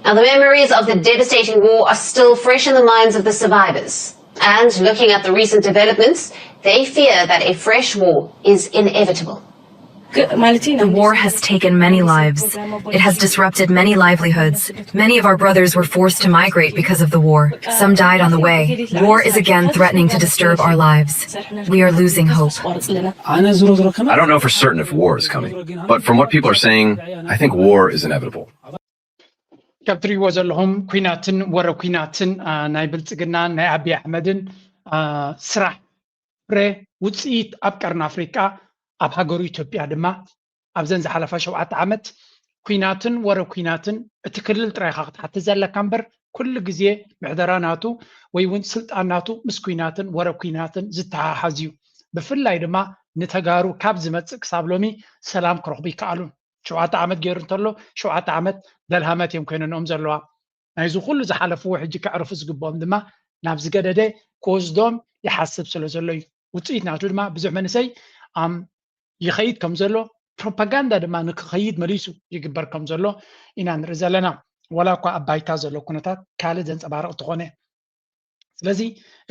Now, the memories of the devastating war are still fresh in the minds of the survivors. And looking at the recent developments, they fear that a fresh war is inevitable. The war has taken many lives. It has disrupted many livelihoods. Many of our brothers were forced to migrate because of the war. Some died on the way. War is again threatening to disturb our lives. We are losing hope. I don't know for certain if war is coming, but from what people are saying, I think war is inevitable. ካብ ትሪእዎ ዘለኹም ኩናትን ወረ ኩናትን ናይ ብልፅግናን ናይ ኣብይ ኣሕመድን ስራሕ ፍረ ውፅኢት ኣብ ቀርኒ ኣፍሪቃ ኣብ ሃገሩ ኢትዮጵያ ድማ ኣብዘን ዝሓለፋ ሸውዓተ ዓመት ኩናትን ወረ ኩናትን እቲ ክልል ጥራይካ ክትሓትት ዘለካ እምበር ኩሉ ግዜ ምሕደራ ናቱ ወይ እውን ስልጣን ናቱ ምስ ኩናትን ወረ ኩናትን ዝተሓሓዝ እዩ። ብፍላይ ድማ ንተጋሩ ካብ ዝመፅእ ክሳብ ሎሚ ሰላም ክረኽቡ ይከኣሉን። ሸውዓተ ዓመት ገይሩ እንተሎ ሸውዓተ ዓመት ደልሃመት እዮም ኮይነንኦም ዘለዋ። ናይዚ ኩሉ ዝሓለፍዎ ሕጂ ከዕርፉ ዝግብኦም ድማ ናብ ዝገደደ ክወስዶም ይሓስብ ስለ ዘሎ እዩ። ውፅኢት ናቱ ድማ ብዙሕ መንእሰይ ይኸይድ ከም ዘሎ ፕሮፓጋንዳ ድማ ንክኸይድ መሊሱ ይግበር ከም ዘሎ ኢና ንርኢ ዘለና። ዋላ እኳ ኣብ ባይታ ዘሎ ኩነታት ካልእ ዘንፀባርቕ እንተኾነ ስለዚ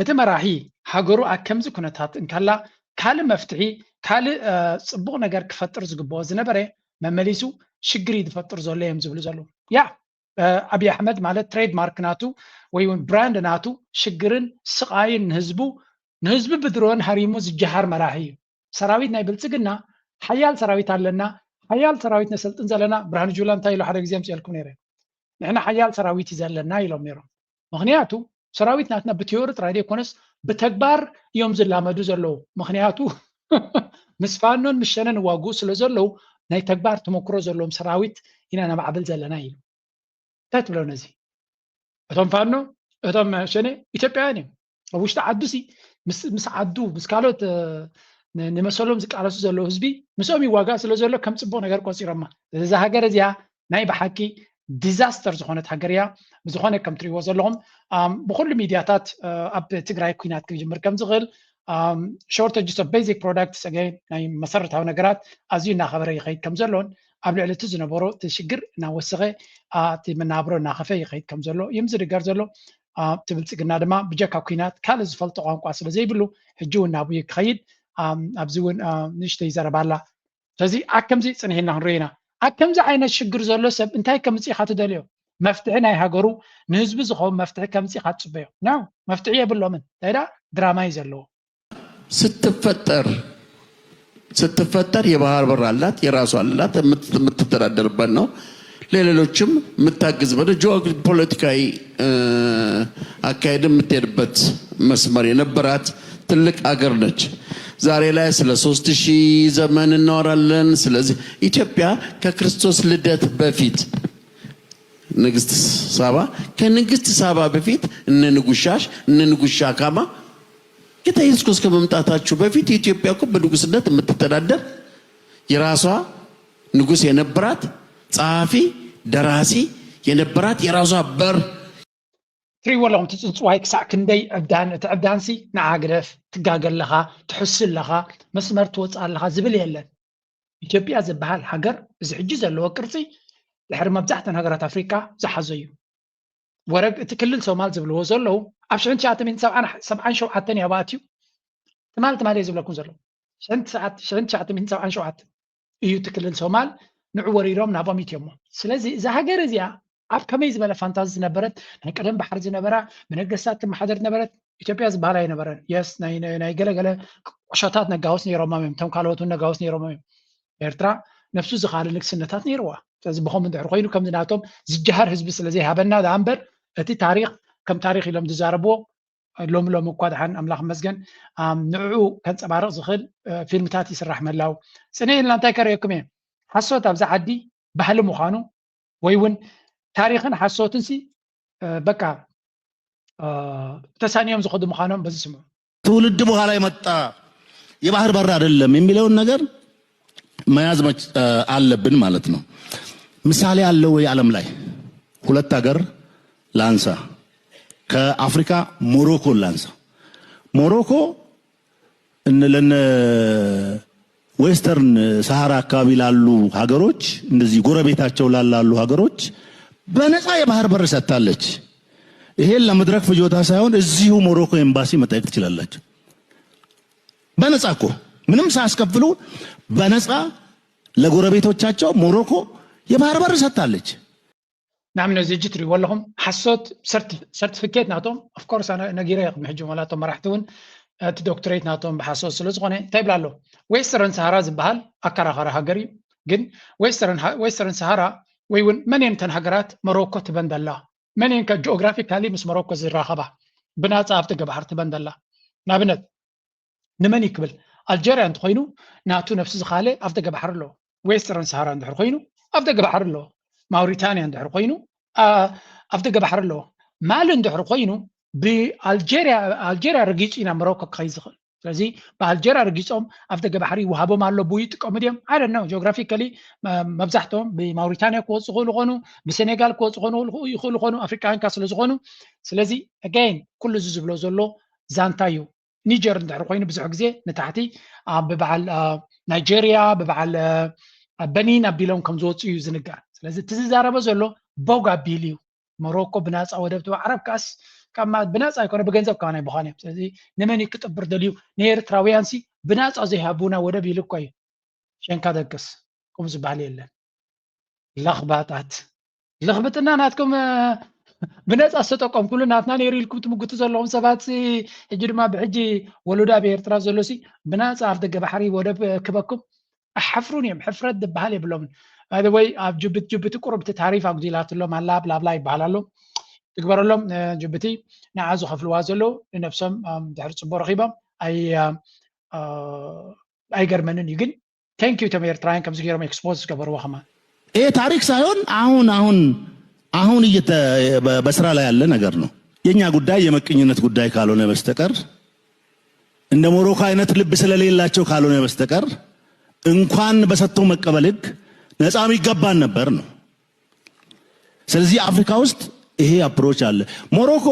እቲ መራሒ ሃገሩ ኣብ ከምዚ ኩነታት እንከላ ካልእ መፍትሒ ካልእ ፅቡቕ ነገር ክፈጥር ዝግብኦ ዝነበረ መመሊሱ ሽግር እዩ ዝፈጥር ዘሎ እዮም ዝብሉ ዘለዉ። ያ ኣብይ ኣሕመድ ማለት ትሬድማርክ ናቱ ወይ እውን ብራንድ ናቱ ሽግርን ስቓይን ንህዝቡ ንህዝቢ ብድሮን ሃሪሙ ዝጀሃር መራሒ እዩ። ሰራዊት ናይ ብልፅግና ሓያል ሰራዊት ኣለና፣ ሓያል ሰራዊት ነሰልጥን ዘለና። ብርሃኑ ጁላ እንታይ ኢሉ ሓደ ግዜ ኣምፅኤልኩም ነይረ፣ ንሕና ሓያል ሰራዊት እዩ ዘለና ኢሎም ነይሮም። ምክንያቱ ሰራዊት ናትና ብቲዮሪ ጥራይ ዘይኮነስ ብተግባር እዮም ዝላመዱ ዘለዉ። ምክንያቱ ምስ ፋኖን ምስ ሸነን ዋግኡ ስለ ዘለዉ ናይ ተግባር ተመክሮ ዘለዎም ሰራዊት ኢና ነማዕብል ዘለና ኢሉ። እንታይ ትብሎ ነዚ? እቶም ፋኖ እቶም ሸኔ ኢትዮጵያውያን እዮም። ኣብ ውሽጢ ዓዱ ሲ ምስ ዓዱ ምስ ካልኦት ንመሰሎም ዝቃለሱ ዘለዉ ህዝቢ ምስኦም ይዋጋእ ስለ ዘሎ ከም ፅቡቅ ነገር ቆፂሮማ። እዚ ሃገር እዚኣ ናይ ብሓቂ ዲዛስተር ዝኾነት ሃገር እያ። ብዝኾነ ከም ትሪእዎ ዘለኹም ብኩሉ ሚድያታት ኣብ ትግራይ ኩናት ክጅምር ከም ዝኽእል shortages of basic products ናይ መሰረታዊ ነገራት ኣዝዩ እናኸበረ ይኸይድ ከም ዘሎን ኣብ ልዕሊ እቲ ዝነበሮ እቲ ሽግር እናወሰኸ እቲ መናብሮ እናኸፈ ይኸይድ ከም ዘሎ እዮም ዝድገር ዘሎ። እቲ ብልፅግና ድማ ብጀካ ኩናት ካልእ ዝፈልጦ ቋንቋ ስለ ዘይብሉ ሕጂ እውን ናብኡ ክኸይድ ኣብዚ እውን ንእሽተይ ዘረባ ኣላ። ስለዚ ኣከምዚ ፅንሕ ኢልና ክንሪኦ ኢና። ኣከምዚ ዓይነት ሽግር ዘሎ ሰብ እንታይ ከምፅእ ኢኻ ትደልዮ? መፍትሒ ናይ ሃገሩ ንህዝቢ ዝኸውን መፍትሒ ከምፅእ ኢኻ ትፅበዮ? ኖ፣ መፍትሒ የብሎምን። እንታይ ደኣ ድራማ እዩ ዘለዎ። ስትፈጠር ስትፈጠር የባህር በር አላት፣ የራሷ አላት፣ የምትተዳደርበት ነው። ለሌሎችም የምታግዝበት ጂኦ ፖለቲካዊ አካሄድ የምትሄድበት መስመር የነበራት ትልቅ አገር ነች። ዛሬ ላይ ስለ ሶስት ሺህ ዘመን እናወራለን። ስለዚህ ኢትዮጵያ ከክርስቶስ ልደት በፊት ንግስት ሳባ ከንግስት ሳባ በፊት እነ ንጉሻሽ እነ ንጉሻ ካማ ጌታ ኢየሱስ ክርስቶስ ከመምጣታችሁ በፊት ኢትዮጵያ እኮ በንጉስነት የምትተዳደር የራሷ ንጉስ የነበራት ጸሐፊ ደራሲ የነበራት የራሷ በር ትሪእዎ ኣለኹም እቲ ፅንፅዋይ ክሳዕ ክንደይ ዕብዳን እቲ ዕብዳንሲ ንዓ ግደፍ ትጋገ ኣለኻ ትሕሱ ኣለኻ መስመር ትወፅእ ኣለኻ ዝብል የለን። ኢትዮጵያ ዝበሃል ሃገር እዚ ሕጂ ዘለዎ ቅርፂ ድሕሪ መብዛሕተን ሃገራት ኣፍሪቃ ዝሓዞ እዩ። ወረግ እቲ ክልል ሶማል ዝብልዎ ዘለዉ ኣብ ሽሕን ትሽዓተ ሚእትን ሰብዓን ሸውዓተን እያ ብኣትዩ ትማል ትማል እየ ዝብለኩም ዘለዉ ሽሕን ትሽዓተ ሚእትን ሰብዓን ሸውዓተን እዩ እቲ ክልል ሶማል ንዑ ወሪሮም ናቦም ኢትዮሞ። ስለዚ እዛ ሃገር እዚኣ ኣብ ከመይ ዝበለ ፋንታዚ ዝነበረት ናይ ቀደም ባሕሪ ዝነበራ ብነገስታት ትመሓደር ዝነበረት ኢትዮጵያ ዝበሃል ኣይነበረን። የስ ናይ ገለገለ ቁሸታት ነጋውስ ነይሮሞም እዮም። እቶም ካልኦት እውን ነጋውስ ነይሮሞም እዮም። ኤርትራ ነብሱ ዝኻለ ንግስነታት ነይርዋ። ስለዚ ብኸም እንድሕር ኮይኑ ከምዚ ናቶም ዝጀሃር ህዝቢ ስለ ዘይሃበና ደኣ እምበር እቲ ታሪክ ከም ታሪክ ኢሎም ዝዛረብዎ ሎሚ ሎሚ እኳ ደሓን ኣምላኽ መስገን ንዕኡ ከንፀባርቕ ዝኽእል ፊልምታት ይስራሕ ምህላው ፅንሕ ኢልና እንታይ ከርእየኩም እየ ሓሶት ኣብዚ ዓዲ ባህሊ ምዃኑ ወይ እውን ታሪክን ሓሶትን ሲ በቃ ተሳንዮም ዝኸዱ ምዃኖም በዚ ስምዑ። ትውልድ በኋላ የመጣ የባህር በር አይደለም የሚለውን ነገር መያዝ አለብን ማለት ነው። ምሳሌ አለ ወይ ዓለም ላይ? ሁለት ሀገር ላንሳ፣ ከአፍሪካ ሞሮኮን ላንሳ። ሞሮኮ ለነ ዌስተርን ሰሃራ አካባቢ ላሉ ሀገሮች እንደዚህ ጎረቤታቸው ላላሉ ሀገሮች በነፃ የባህር በር ሰጥታለች። ይሄን ለመድረክ ፍጆታ ሳይሆን እዚሁ ሞሮኮ ኤምባሲ መጠየቅ ትችላላችሁ። በነፃ እኮ ምንም ሳያስከፍሉ በነፃ ለጎረቤቶቻቸው ሞሮኮ የባህር በር ሰጥታለች። ንኣብነት እዚ ሕጂ ትሪእዎ ኣለኹም ሓሶት ሰርቲፊኬት ናቶም ኦፍኮርስ ኣነ ነጊረ እየ ቅድሚ ሕጂ መላቶም መራሕቲ እውን እቲ ዶክትሬት ናቶም ብሓሶት ስለ ዝኾነ እንታይ ይብላ ኣሎ ዌስተርን ሰሃራ ዝበሃል ኣከራኸሪ ሃገር እዩ ግን ዌስተርን ሰሃራ ወይ እውን መን እየን እተን ሃገራት መሮኮ ትበን ዘላ መን እየን ከ ጂኦግራፊካሊ ምስ መሮኮ ዝራኸባ ብናፃ ኣብቲ ገባሕር ትበን ዘላ ንኣብነት ንመን እዩ ክብል ኣልጀርያ እንተኮይኑ ናቱ ነፍሲ ዝካለ ኣብ ደገ ባሕሪ ኣለዎ ዌስተርን ሰሃራ እንድሕር ኮይኑ ኣብ ደገ ባሕሪ ኣለዎ ማውሪታንያ እንድሕር ኮይኑ ኣብ ደገ ባሕሪ ኣለዎ ማሊ እንድሕር ኮይኑ ብኣልጀርያ ኣልጀርያ ረጊፁ ኢና መሮኮ ክኸይ ዝኽእል ስለዚ ብኣልጀርያ ረጊፆም ኣብ ደገ ባሕሪ ይወሃቦም ኣሎ ብኡ ይጥቀሙ ድዮም ኣደ ነው ጂኦግራፊካሊ መብዛሕትኦም ብማውሪታንያ ክወፁ ክእሉ ኮኑ ብሴኔጋል ክወፁ ኮኑ ይኽእሉ ኮኑ ኣፍሪቃውያን ካ ስለዝኾኑ ስለዚ ኣጋይን ኩሉ እዚ ዝብሎ ዘሎ ዛንታ እዩ ኒጀር እንድሕር ኮይኑ ብዙሕ ግዜ ንታሕቲ ኣብ በዓል ናይጀርያ ብበዓል በኒን ኣቢሎም ከም ዝወፁ እዩ ዝንገር ስለዚ እቲ ዝዛረበ ዘሎ ቦግ ኣቢል እዩ ሞሮኮ ብናፃ ወደብ ትበዓረብ ካስ ብናፃ ኣይኮነ ብገንዘብ ከማን ኣይብዃን እዮም ስለዚ ንመን እዩ ክጥብር ደልዩ ንኤርትራውያን ሲ ብናፃ ዘይሃቡና ወደብ ኢሉ እኮ እዩ ሸንካ ደቅስ ቁም ዝበሃል የለን ለኽባጣት ለኽብጥና ናትኩም ብነፃ ዝተጠቀምኩሉ ናትና ነይሩ ኢልኩም ትምጉቱ ዘለኹም ሰባት ሕጂ ድማ ብሕጂ ወለዶ ኣብ ኤርትራ ዘሎ ሲ ብናፃ ኣብ ደገ ባሕሪ ወደብ ክበኩም ኣሓፍሩን እዮም ሕፍረት ዝበሃል የብሎምን ወይ ኣብ ጅቡቲ ጅቡቲ ቁርብቲ ታሪፍ ኣጉዲላትሎም ኣላ ብላብላ ይበሃል ኣሎ ትግበረሎም ጅቡቲ ንዓ ዝኸፍልዋ ዘለዉ ንነብሶም ድሕሪ ፅቡቅ ረኪቦም ኣይገርመንን እዩ ግን thank you እቶም ኤርትራውያን ከምዚ ገይሮም expose ዝገበርዎ ከማን ይሄ ታሪክ ሳይሆን አሁን አሁን አሁን እየተ በስራ ላይ ያለ ነገር ነው። የኛ ጉዳይ የመቀኝነት ጉዳይ ካልሆነ በስተቀር እንደ ሞሮኮ አይነት ልብ ስለሌላቸው ካልሆነ በስተቀር እንኳን በሰጥቶ መቀበል ህግ ነፃም ይገባን ነበር ነው። ስለዚህ አፍሪካ ውስጥ ይሄ approach አለ። ሞሮኮ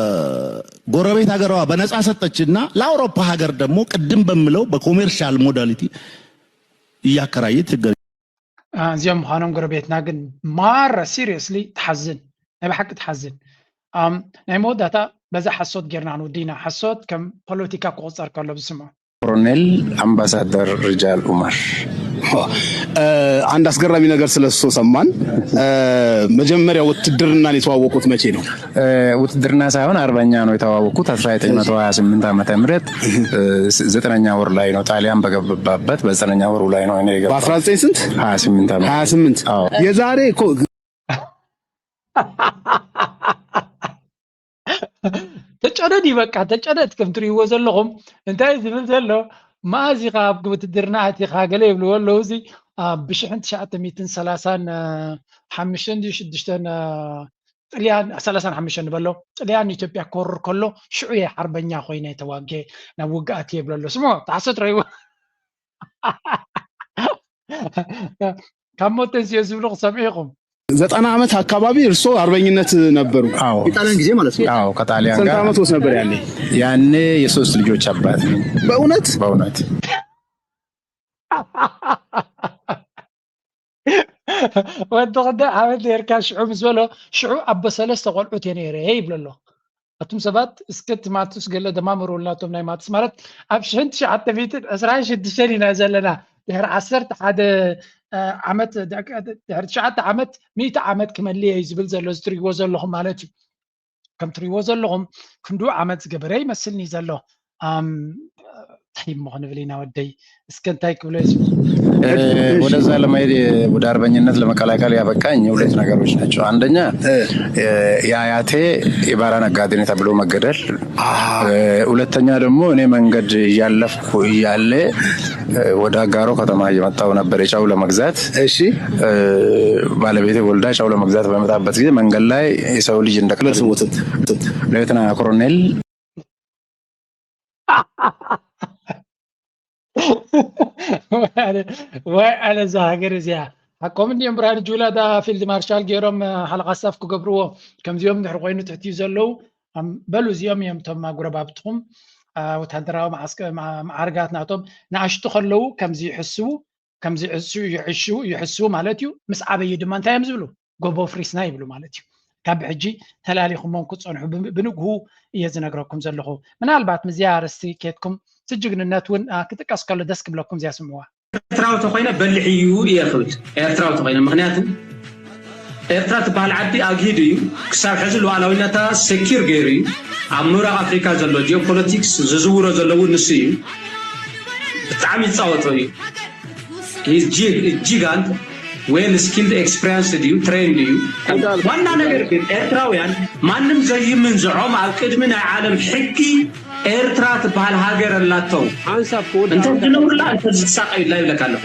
ለጎረቤት ሀገሯ በነፃ ሰጠችና ለአውሮፓ ሀገር ደግሞ ቅድም በምለው በ commercial modality እያከራየች ትገኛለች። እዚኦም ምዃኖም ጎረቤትና ግን ማራ seriously ትሓዝን ናይ ብሓቂ ትሓዝን ናይ መወዳእታ በዛ ሓሶት ጌርና ክንውዲ ኢና ሓሶት ከም ፖለቲካ ክቁፀር ከሎ ብስምዖ ኮሎኔል አምባሳደር ርጃል ኡመር አንድ አስገራሚ ነገር ስለሱ ሰማን። መጀመሪያ ውትድርናን የተዋወቁት መቼ ነው? ውትድርና ሳይሆን አርበኛ ነው የተዋወቁት አስራ ዘጠኝ መቶ ሃያ ስምንት ዓመተ ምህረት ዘጠነኛ ወር ላይ ነው። ጣሊያን በገባበት በዘጠነኛ ወሩ ላይ ነው እኔ የገባሁት። በአስራ ዘጠኝ ስንት? ሃያ ስምንት ዓመት። ሃያ ስምንት አዎ። የዛሬ እኮ ተጨደድ እዩ በቃ ተጨደድ ከም ትርእይዎ ዘለኹም እንታይ ዝብል ዘሎ መኣዝ ኢኻ ኣብ ውትድርና ኣቲኻ ገለ ይብልዎ ኣለዉ እዚ ብሽሕን ትሽዓተ ሚእትን ሰላሳን ሓሙሽተን ድዩ ሽዱሽተን ጥልያን ሰላሳን ሓሙሽተን ንበሎ ጥልያን ንኢትዮጵያ ክወርር ከሎ ሽዑ እየ ሓርበኛ ኮይነ ተዋጌ ናብ ውግእ ኣትየ ይብሎ ኣሎ ስሞ ተሓሰት ረይዎ ካብ ሞት ተንስዮ ዝብሉ ክሰምዑ ኢኹም ዘጠና ዓመት አካባቢ እርሶ አርበኝነት ነበሩ። አዎ። የጣሊያን ጊዜ ማለት ነው። አዎ፣ ከጣሊያን ስንት ጋር ዓመት ውስጥ ነበር ያኔ? ያኔ የሶስት ልጆች አባት ነኝ። በእውነት በእውነት ወዲ ክልተ ዓመት ነርካ ሽዑ ምስ በሎ ሽዑ ኣቦ ሰለስተ ቆልዑት እየ ነይረ ይብሎ ኣሎ ኣቱም ሰባት እስከ እቲ ማትስ ገለ ደማምሩልና እቶም ናይ ማትስ ማለት ኣብ ሽሕን ትሽዓተ ሚእትን ዕስራን ሽዱሽተን ኢና ዘለና ድሕሪ ዓሰርተ ሓደ ዓመት ድሕሪ ትሽዓተ ዓመት ሚእቲ ዓመት ክመልእ እዩ ዝብል ዘሎ እዚ ትሪእዎ ዘለኹም ማለት እዩ ከም ትሪእዎ ዘለኹም ክንዱ ዓመት ዝገበረ ይመስልኒ ዘሎ እንታይ እሞ ክንብል ኢና ወደይ እስከ እንታይ ክብሎ ወደዛ ለመሄድ ወደ አርበኝነት ለመቀላቀል ያበቃኝ ሁለት ነገሮች ናቸው። አንደኛ የአያቴ የባራ ነጋዴ ነው ተብሎ መገደል፣ ሁለተኛ ደግሞ እኔ መንገድ እያለፍኩ እያለ ወደ አጋሮ ከተማ እየመጣሁ ነበር የጨው ለመግዛት። እሺ ባለቤቴ ወልዳ ጨው ለመግዛት በመጣበት ጊዜ መንገድ ላይ የሰው ልጅ እንደ በስሞትት ሌተና ኮሎኔል ወይ ኣነ እዛ ሃገር እዚኣ ሓቆም እንዲኦም ብርሃን ጁላ ዳ ፊልድ ማርሻል ገይሮም ሓለቓ ስታፍ ክገብርዎ ከምዚኦም ድሕሪ ኮይኑ ትሕትዩ ዘለዉ በሉ እዚኦም እዮም እቶም ኣጉረባብትኹም ወታደራዊ መዓርጋት ናቶም ንኣሽቱ ከለዉ ከምዚ ይሕስቡ ከምዚ ይዕሹ ይሕሱ ማለት እዩ። ምስ ዓበዩ ድማ እንታይ እዮም ዝብሉ? ጎቦ ፍሪስና ይብሉ ማለት እዩ። ካብ ሕጂ ተላሊኹሞም ክትፀንሑ ብንግሁ እየ ዝነግረኩም ዘለኹ። ምናልባት ምስዚኣ ኣርእስቲ ኬድኩም እቲ ጅግንነት እውን ክጥቀስ ከሎ ደስ ክብለኩም እዚኣ ስምዕዋ። ኤርትራዊ ተኮይነ በሊሕ እዩ እየ ክብል ኤርትራዊ ተኮይነ። ምክንያቱ ኤርትራ ትበሃል ዓዲ ኣግሂዱ እዩ። ክሳብ ሕዚ ሉዓላዊነታ ሰኪር ገይሩ እዩ። ኣብ ምብራቕ ኣፍሪካ ዘሎ ጂኦፖለቲክስ ዝዝውሮ ዘለዉ ንሱ እዩ። ብጣዕሚ ይፃወቶ እዩ። ጂጋንት ዌል ስኪልድ ኤክስፕሪንስ እዩ፣ ትሬንድ እዩ። ዋና ነገር ግን ኤርትራውያን ማንም ዘይምንዝዖም ኣብ ቅድሚ ናይ ዓለም ሕጊ ኤርትራ ትበሃል ሃገር ኣላቶም። ሓንሳብ እንተ ዝነብሩላ እንተ ዝሳቀዩላ ይብለካ ኣለኹ።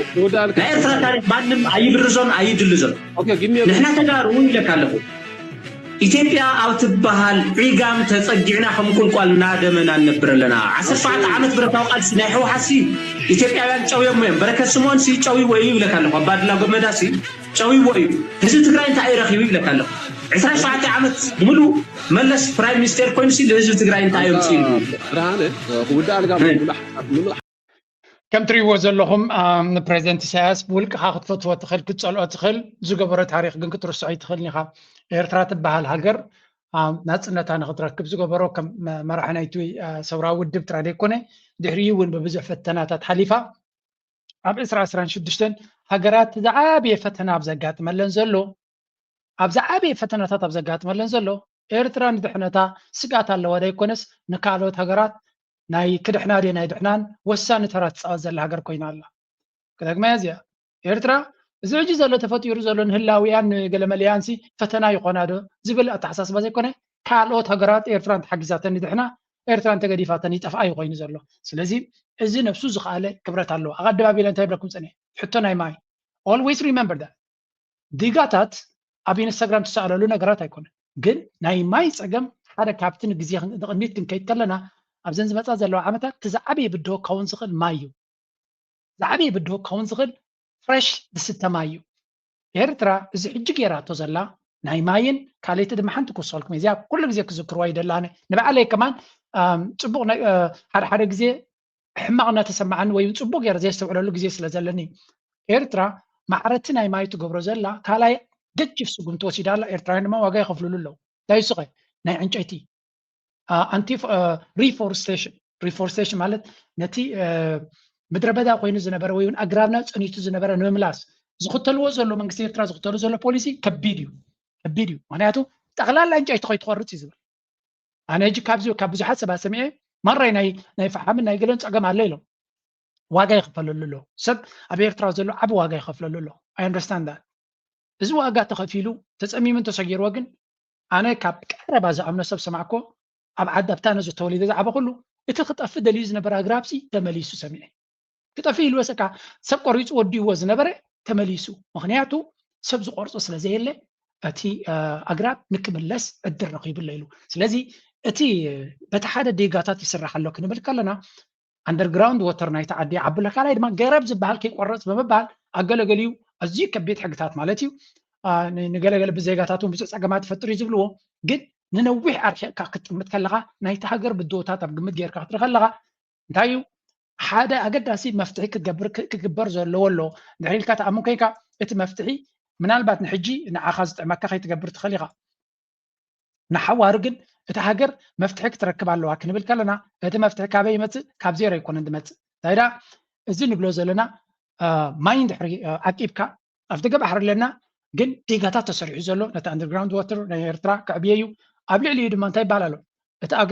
ናይ ኤርትራ ታሪክ ማንም ኣይብርዞን ኣይድልዞን። ንሕና ተጋሩ ይብለካ ኣለኹ። ኢትዮጵያ ኣብ ትበሃል ዒጋም ተፀጊዕና ከም ቁልቋል እናደመና ንነብር ኣለና። ዓሰርተ ሸውዓተ ዓመት ብረታዊ ቃልሲ ናይ ህወሓትሲ ኢትዮጵያውያን ጨውዮሞ እዮም። በረከት ስምኦንሲ ጨውይዎ እዩ ይብለካ ኣለኹ። ኣባድላ ገመዳሲ ጨውይዎ እዩ። ህዝቢ ትግራይ እንታይ እዩ ረኺቡ ይብለካ ኣለኹ። ዕስራን ሸውዓተን ዓመት ሙሉ መለስ ፕራይም ሚኒስቴር ኮይኑሲ ንህዝቢ ትግራይ እንታይ እዮም ፅኢሉ? ብርሃነ ክውዳእ ኣልጋ ምሉእ ሓሳብ ምሉእ ከም ትሪእዎ ዘለኹም ንፕሬዚደንት ኢሳያስ ብውልቅኻ ክትፈትዎ ትኽእል ክትፀልኦ ትኽእል ዝገበሮ ታሪክ ግን ክትርስዖ ኣይትኽእልን ኢኻ። ኤርትራ ትበሃል ሃገር ናፅነታ ንክትረክብ ዝገበሮ ከም መራሒ ናይቲ ሰውራዊ ውድብ ጥራይ ዘይኮነ ድሕሪኡ እውን ብብዙሕ ፈተናታት ሓሊፋ ኣብ ዕስራ ዕስራን ሽዱሽተን ሃገራት ዝዓበየ ፈተና ኣብ ዘጋጥመለን ዘሎ ኣብ ዝዓበየ ፈተናታት ኣብ ዘጋጥመለን ዘሎ ኤርትራ ንድሕነታ ስግኣት ኣለዋ ዘይኮነስ ንካልኦት ሃገራት ናይ ክድሕና ድየን ኣይድሕናን ወሳኒ ተራ ትፃወት ዘላ ሃገር ኮይና ኣላ። ክደግማ እያ እዚኣ። ኤርትራ እዚ ሕጂ ዘሎ ተፈጢሩ ዘሎ ንህላዊኣን ንገለመለኣንሲ ፈተና ይኾና ዶ ዝብል ኣተሓሳስባ ዘይኮነ ካልኦት ሃገራት ኤርትራ እንተሓጊዛተን ይድሕና ኤርትራ እንተገዲፋተን ይጠፍኣ እዩ ኮይኑ ዘሎ። ስለዚ እዚ ነብሱ ዝኸኣለ ክብረት ኣለዎ። ኣቐድም ኣቢለ እንታይ ይብለኩም ፀኒሐ ሕቶ ናይ ማይ always remember that ዲጋታት ኣብ ኢንስታግራም ትሰኣለሉ ነገራት ኣይኮነን። ግን ናይ ማይ ፀገም ሓደ ካብቲ ንግዜ ንቕድሚት ክንከይድ ከለና ኣብዘን ዝመፃ ዘለዋ ዓመታት እቲ ዝዓበየ ብድሆ ክኸውን ዝኽእል ማይ እዩ። ዝዓበየ ብድሆ ክኸውን ዝኽእል ፍሬሽ ዝስተ ማይ እዩ። ኤርትራ እዚ ሕጂ ገይራቶ ዘላ ናይ ማይን ካልእቲ ድማ ሓንቲ ክወስኸልኩም እዚኣ ኩሉ ግዜ ክዝክርዋ ይደላነ ንባዕለይ ከማን ፅቡቅ ሓደ ሓደ ግዜ ሕማቕ እናተሰማዓኒ ወይ እውን ፅቡቅ ገይረ ዘየስተውዕለሉ ግዜ ስለ ዘለኒ ኤርትራ ማዕረቲ ናይ ማይ ትገብሮ ዘላ ካልኣይ ገጅፍ ስጉምቲ ወሲዳ ኣላ። ኤርትራውያን ድማ ዋጋ ይኸፍልሉ ኣለዉ። እንታይ እሱ ኸ ናይ ዕንጨይቲ ኣንቲ ሪፎርስቴሽን ሪፎርስቴሽን ማለት ነቲ ምድረ በዳ ኮይኑ ዝነበረ ወይ እውን ኣግራብና ፀኒቱ ዝነበረ ንምምላስ ዝኽተልዎ ዘሎ መንግስቲ ኤርትራ ዝኽተሉ ዘሎ ፖሊሲ ከቢድ እዩ ከቢድ እዩ። ምክንያቱ ጠቕላላ ዕንጨይቲ ከይትቆርፅ እዩ ዝብል ኣነ ሕጂ ካብዚ ካብ ብዙሓት ሰባት ሰሚዐ ማራይ ናይ ናይ ፈሓምን ናይ ገለን ፀገም ኣሎ ኢሎም ዋጋ ይኽፈለሉ ኣሎ። ሰብ ኣብ ኤርትራ ዘሎ ዓቢ ዋጋ ይኸፍለሉ ኣሎ። I understand that። እዚ ዋጋ ተኸፊሉ ተፀሚሙ እንተሰጊርዎ ግን ኣነ ካብ ቀረባ ዝኣምኖ ሰብ ሰማዕኮ ኣብ ዓዲ ኣብታ ነዚ ተወሊደ ዝዓበኹሉ እቲ ክጠፍእ ደልዩ ዝነበረ ኣግራብሲ ተመሊሱ ሰሚዐ። ክጠፍእ ኢሉ ወሰካ ሰብ ቆሪፁ ወዲእዎ ዝነበረ ተመሊሱ። ምኽንያቱ ሰብ ዝቆርፆ ስለ ዘየለ እቲ ኣግራብ ንክምለስ ዕድል ረኺቡሎ ኢሉ። ስለዚ እቲ በቲ ሓደ ዴጋታት ይስራሕ ኣሎ ክንብል ከለና ኣንደርግራውንድ ወተር ናይቲ ዓዲ ይዓብሎ ካልኣይ ድማ ገረብ ዝበሃል ከይቆረፅ ብምባል ኣገለገሊኡ ኣዝዩ ከቢድ ሕግታት ማለት እዩ። ንገለገለ ብዜጋታት እውን ብዙሕ ፀገማት ይፈጥር እዩ ዝብልዎ ግን ንነዊሕ ኣርሒቕካ ክትጥምት ከለካ ናይቲ ሃገር ብድሆታት ኣብ ግምት ጌርካ ክትርኢ ከለካ እንታይ እዩ ሓደ ኣገዳሲ መፍትሒ ክትገብር ክግበር ዘለዎ ኣሎ። ድሕሪ ኢልካ ተኣምን ኮይንካ እቲ መፍትሒ ምናልባት ንሕጂ ንዓኻ ዝጥዕመካ ከይትገብር ትኽእል ኢኻ። ንሓዋሩ ግን እቲ ሃገር መፍትሒ ክትረክብ ኣለዋ ክንብል ከለና እቲ መፍትሒ ካበይ ይመፅእ? ካብ ዜሮ ኣይኮነን ዝመፅእ። እንታይ ደኣ እዚ ንብሎ ዘለና ማይ እንድሕሪ ዓቂብካ ኣብቲ ገባሕር ኣለና ግን ዴጋታት ተሰሪሑ ዘሎ ነቲ ኣንደርግራውንድ ወተር ናይ ኤርትራ ከዕብየ እዩ። ኣብ ልዕሊኡ ድማ እንታይ ይበሃል ኣሎ እቲ ኣገ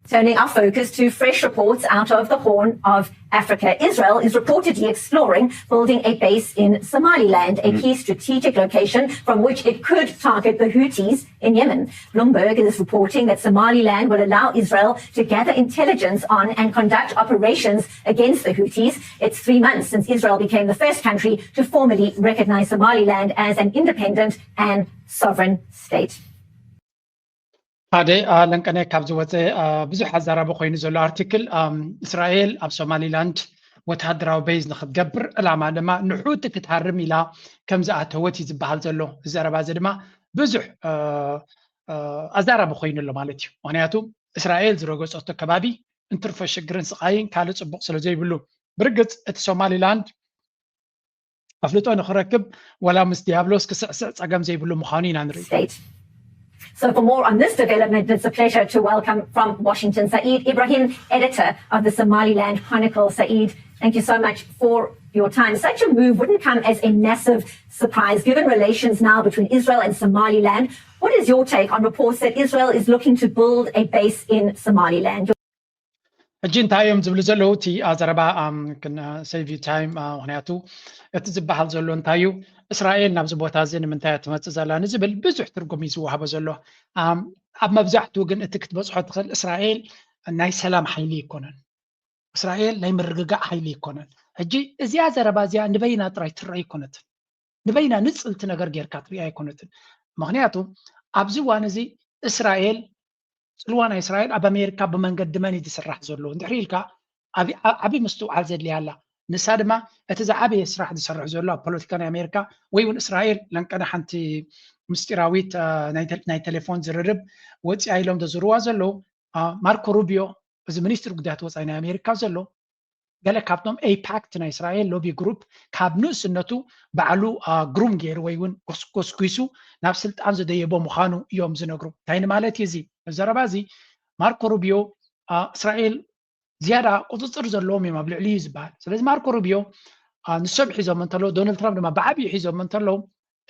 Turning our focus to fresh reports out of the Horn of Africa, Israel is reportedly exploring building a base in Somaliland, a key strategic location from which it could target the Houthis in Yemen. Bloomberg is reporting that Somaliland will allow Israel to gather intelligence on and conduct operations against the Houthis. It's three months since Israel became the first country to formally recognize Somaliland as an independent and sovereign state. ሓደ ለንቀነ ካብ ዝወፀ ብዙሕ ኣዛራቢ ኮይኑ ዘሎ ኣርቲክል እስራኤል ኣብ ሶማሊላንድ ወተሃደራዊ ቤዝ ንክትገብር ዕላማ ድማ ንሑቲ ክትሃርም ኢላ ከም ዝኣተወት እዩ ዝበሃል ዘሎ። እዚ ዘረባ እዚ ድማ ብዙሕ ኣዛራቢ ኮይኑ ኣሎ ማለት እዩ። ምክንያቱ እስራኤል ዝረገፀቶ ከባቢ እንትርፎ ሽግርን ስቃይን ካልእ ፅቡቅ ስለ ዘይብሉ። ብርግፅ እቲ ሶማሊላንድ ኣፍልጦ ንክረክብ ዋላ ምስ ዲያብሎስ ክስዕስዕ ፀገም ዘይብሉ ምዃኑ ኢና ንርኢ። So for more on this development, it's a pleasure to welcome from Washington Saeed Ibrahim, editor of the Somaliland Chronicle. Saeed, thank you so much for your time. Such a move wouldn't come as a massive surprise given relations now between Israel and Somaliland. What is your take on reports that Israel is looking to build a base in Somaliland? ሕጂ እንታይ እዮም ዝብሉ ዘለዉ? እቲ ዘረባ save you time፣ ምክንያቱ እቲ ዝበሃል ዘሎ እንታይ እዩ፣ እስራኤል ናብዚ ቦታ እዚ ንምንታይ እያ ትመፅእ ዘላ ንዝብል ብዙሕ ትርጉም እዩ ዝወሃቦ ዘሎ። ኣብ መብዛሕትኡ ግን እቲ ክትበፅሖ ትኽእል እስራኤል ናይ ሰላም ሓይሊ ኣይኮነን። እስራኤል ናይ ምርግጋእ ሓይሊ ኣይኮነን። ሕጂ እዚኣ ዘረባ እዚኣ ንበይና ጥራይ ትረአ ኣይኮነትን። ንበይና ንፅልቲ ነገር ጌርካ ትሪኣ ኣይኮነትን። ምክንያቱ ኣብዚ እዋን እዚ እስራኤል፣ ፅልዋ ናይ እስራኤል ኣብ ኣሜሪካ ብመንገዲ መን እዩ ዝስራሕ ዘሎ እንድሕሪ ኢልካ ዓብዪ ምስትውዓል ዘድልያ ኣላ። ንሳ ድማ እቲ ዝዓበየ ስራሕ ዝሰርሕ ዘሎ ኣብ ፖለቲካ ናይ ኣሜሪካ ወይ እውን እስራኤል ለንቀነ ሓንቲ ምስጢራዊት ናይ ቴሌፎን ዝርርብ ወፂኣ ኢሎም ዘዝርዋ ዘለዉ ማርኮ ሩቢዮ፣ እዚ ሚኒስትሪ ጉዳያት ወፃኢ ናይ ኣሜሪካ ዘሎ ገለ ካብቶም ኤይፓክት ናይ እስራኤል ሎቢ ግሩፕ ካብ ንእስነቱ ባዕሉ ግሩም ገይሩ ወይ እውን ጎስጎስጒሱ ናብ ስልጣን ዝደየቦ ምዃኑ እዮም ዝነግሩ። እንታይ ንማለት እዩ እዚ ዘረባ እዚ? ማርኮ ሩቢዮ እስራኤል ዝያዳ ቁፅፅር ዘለዎም እዮም ኣብ ልዕሊ እዩ ዝበሃል። ስለዚ ማርኮ ሩቢዮ ንሶም ሒዞም እንተለዉ፣ ዶናልድ ትራምፕ ድማ ብዓብዩ ሒዞም እንተለዉ፣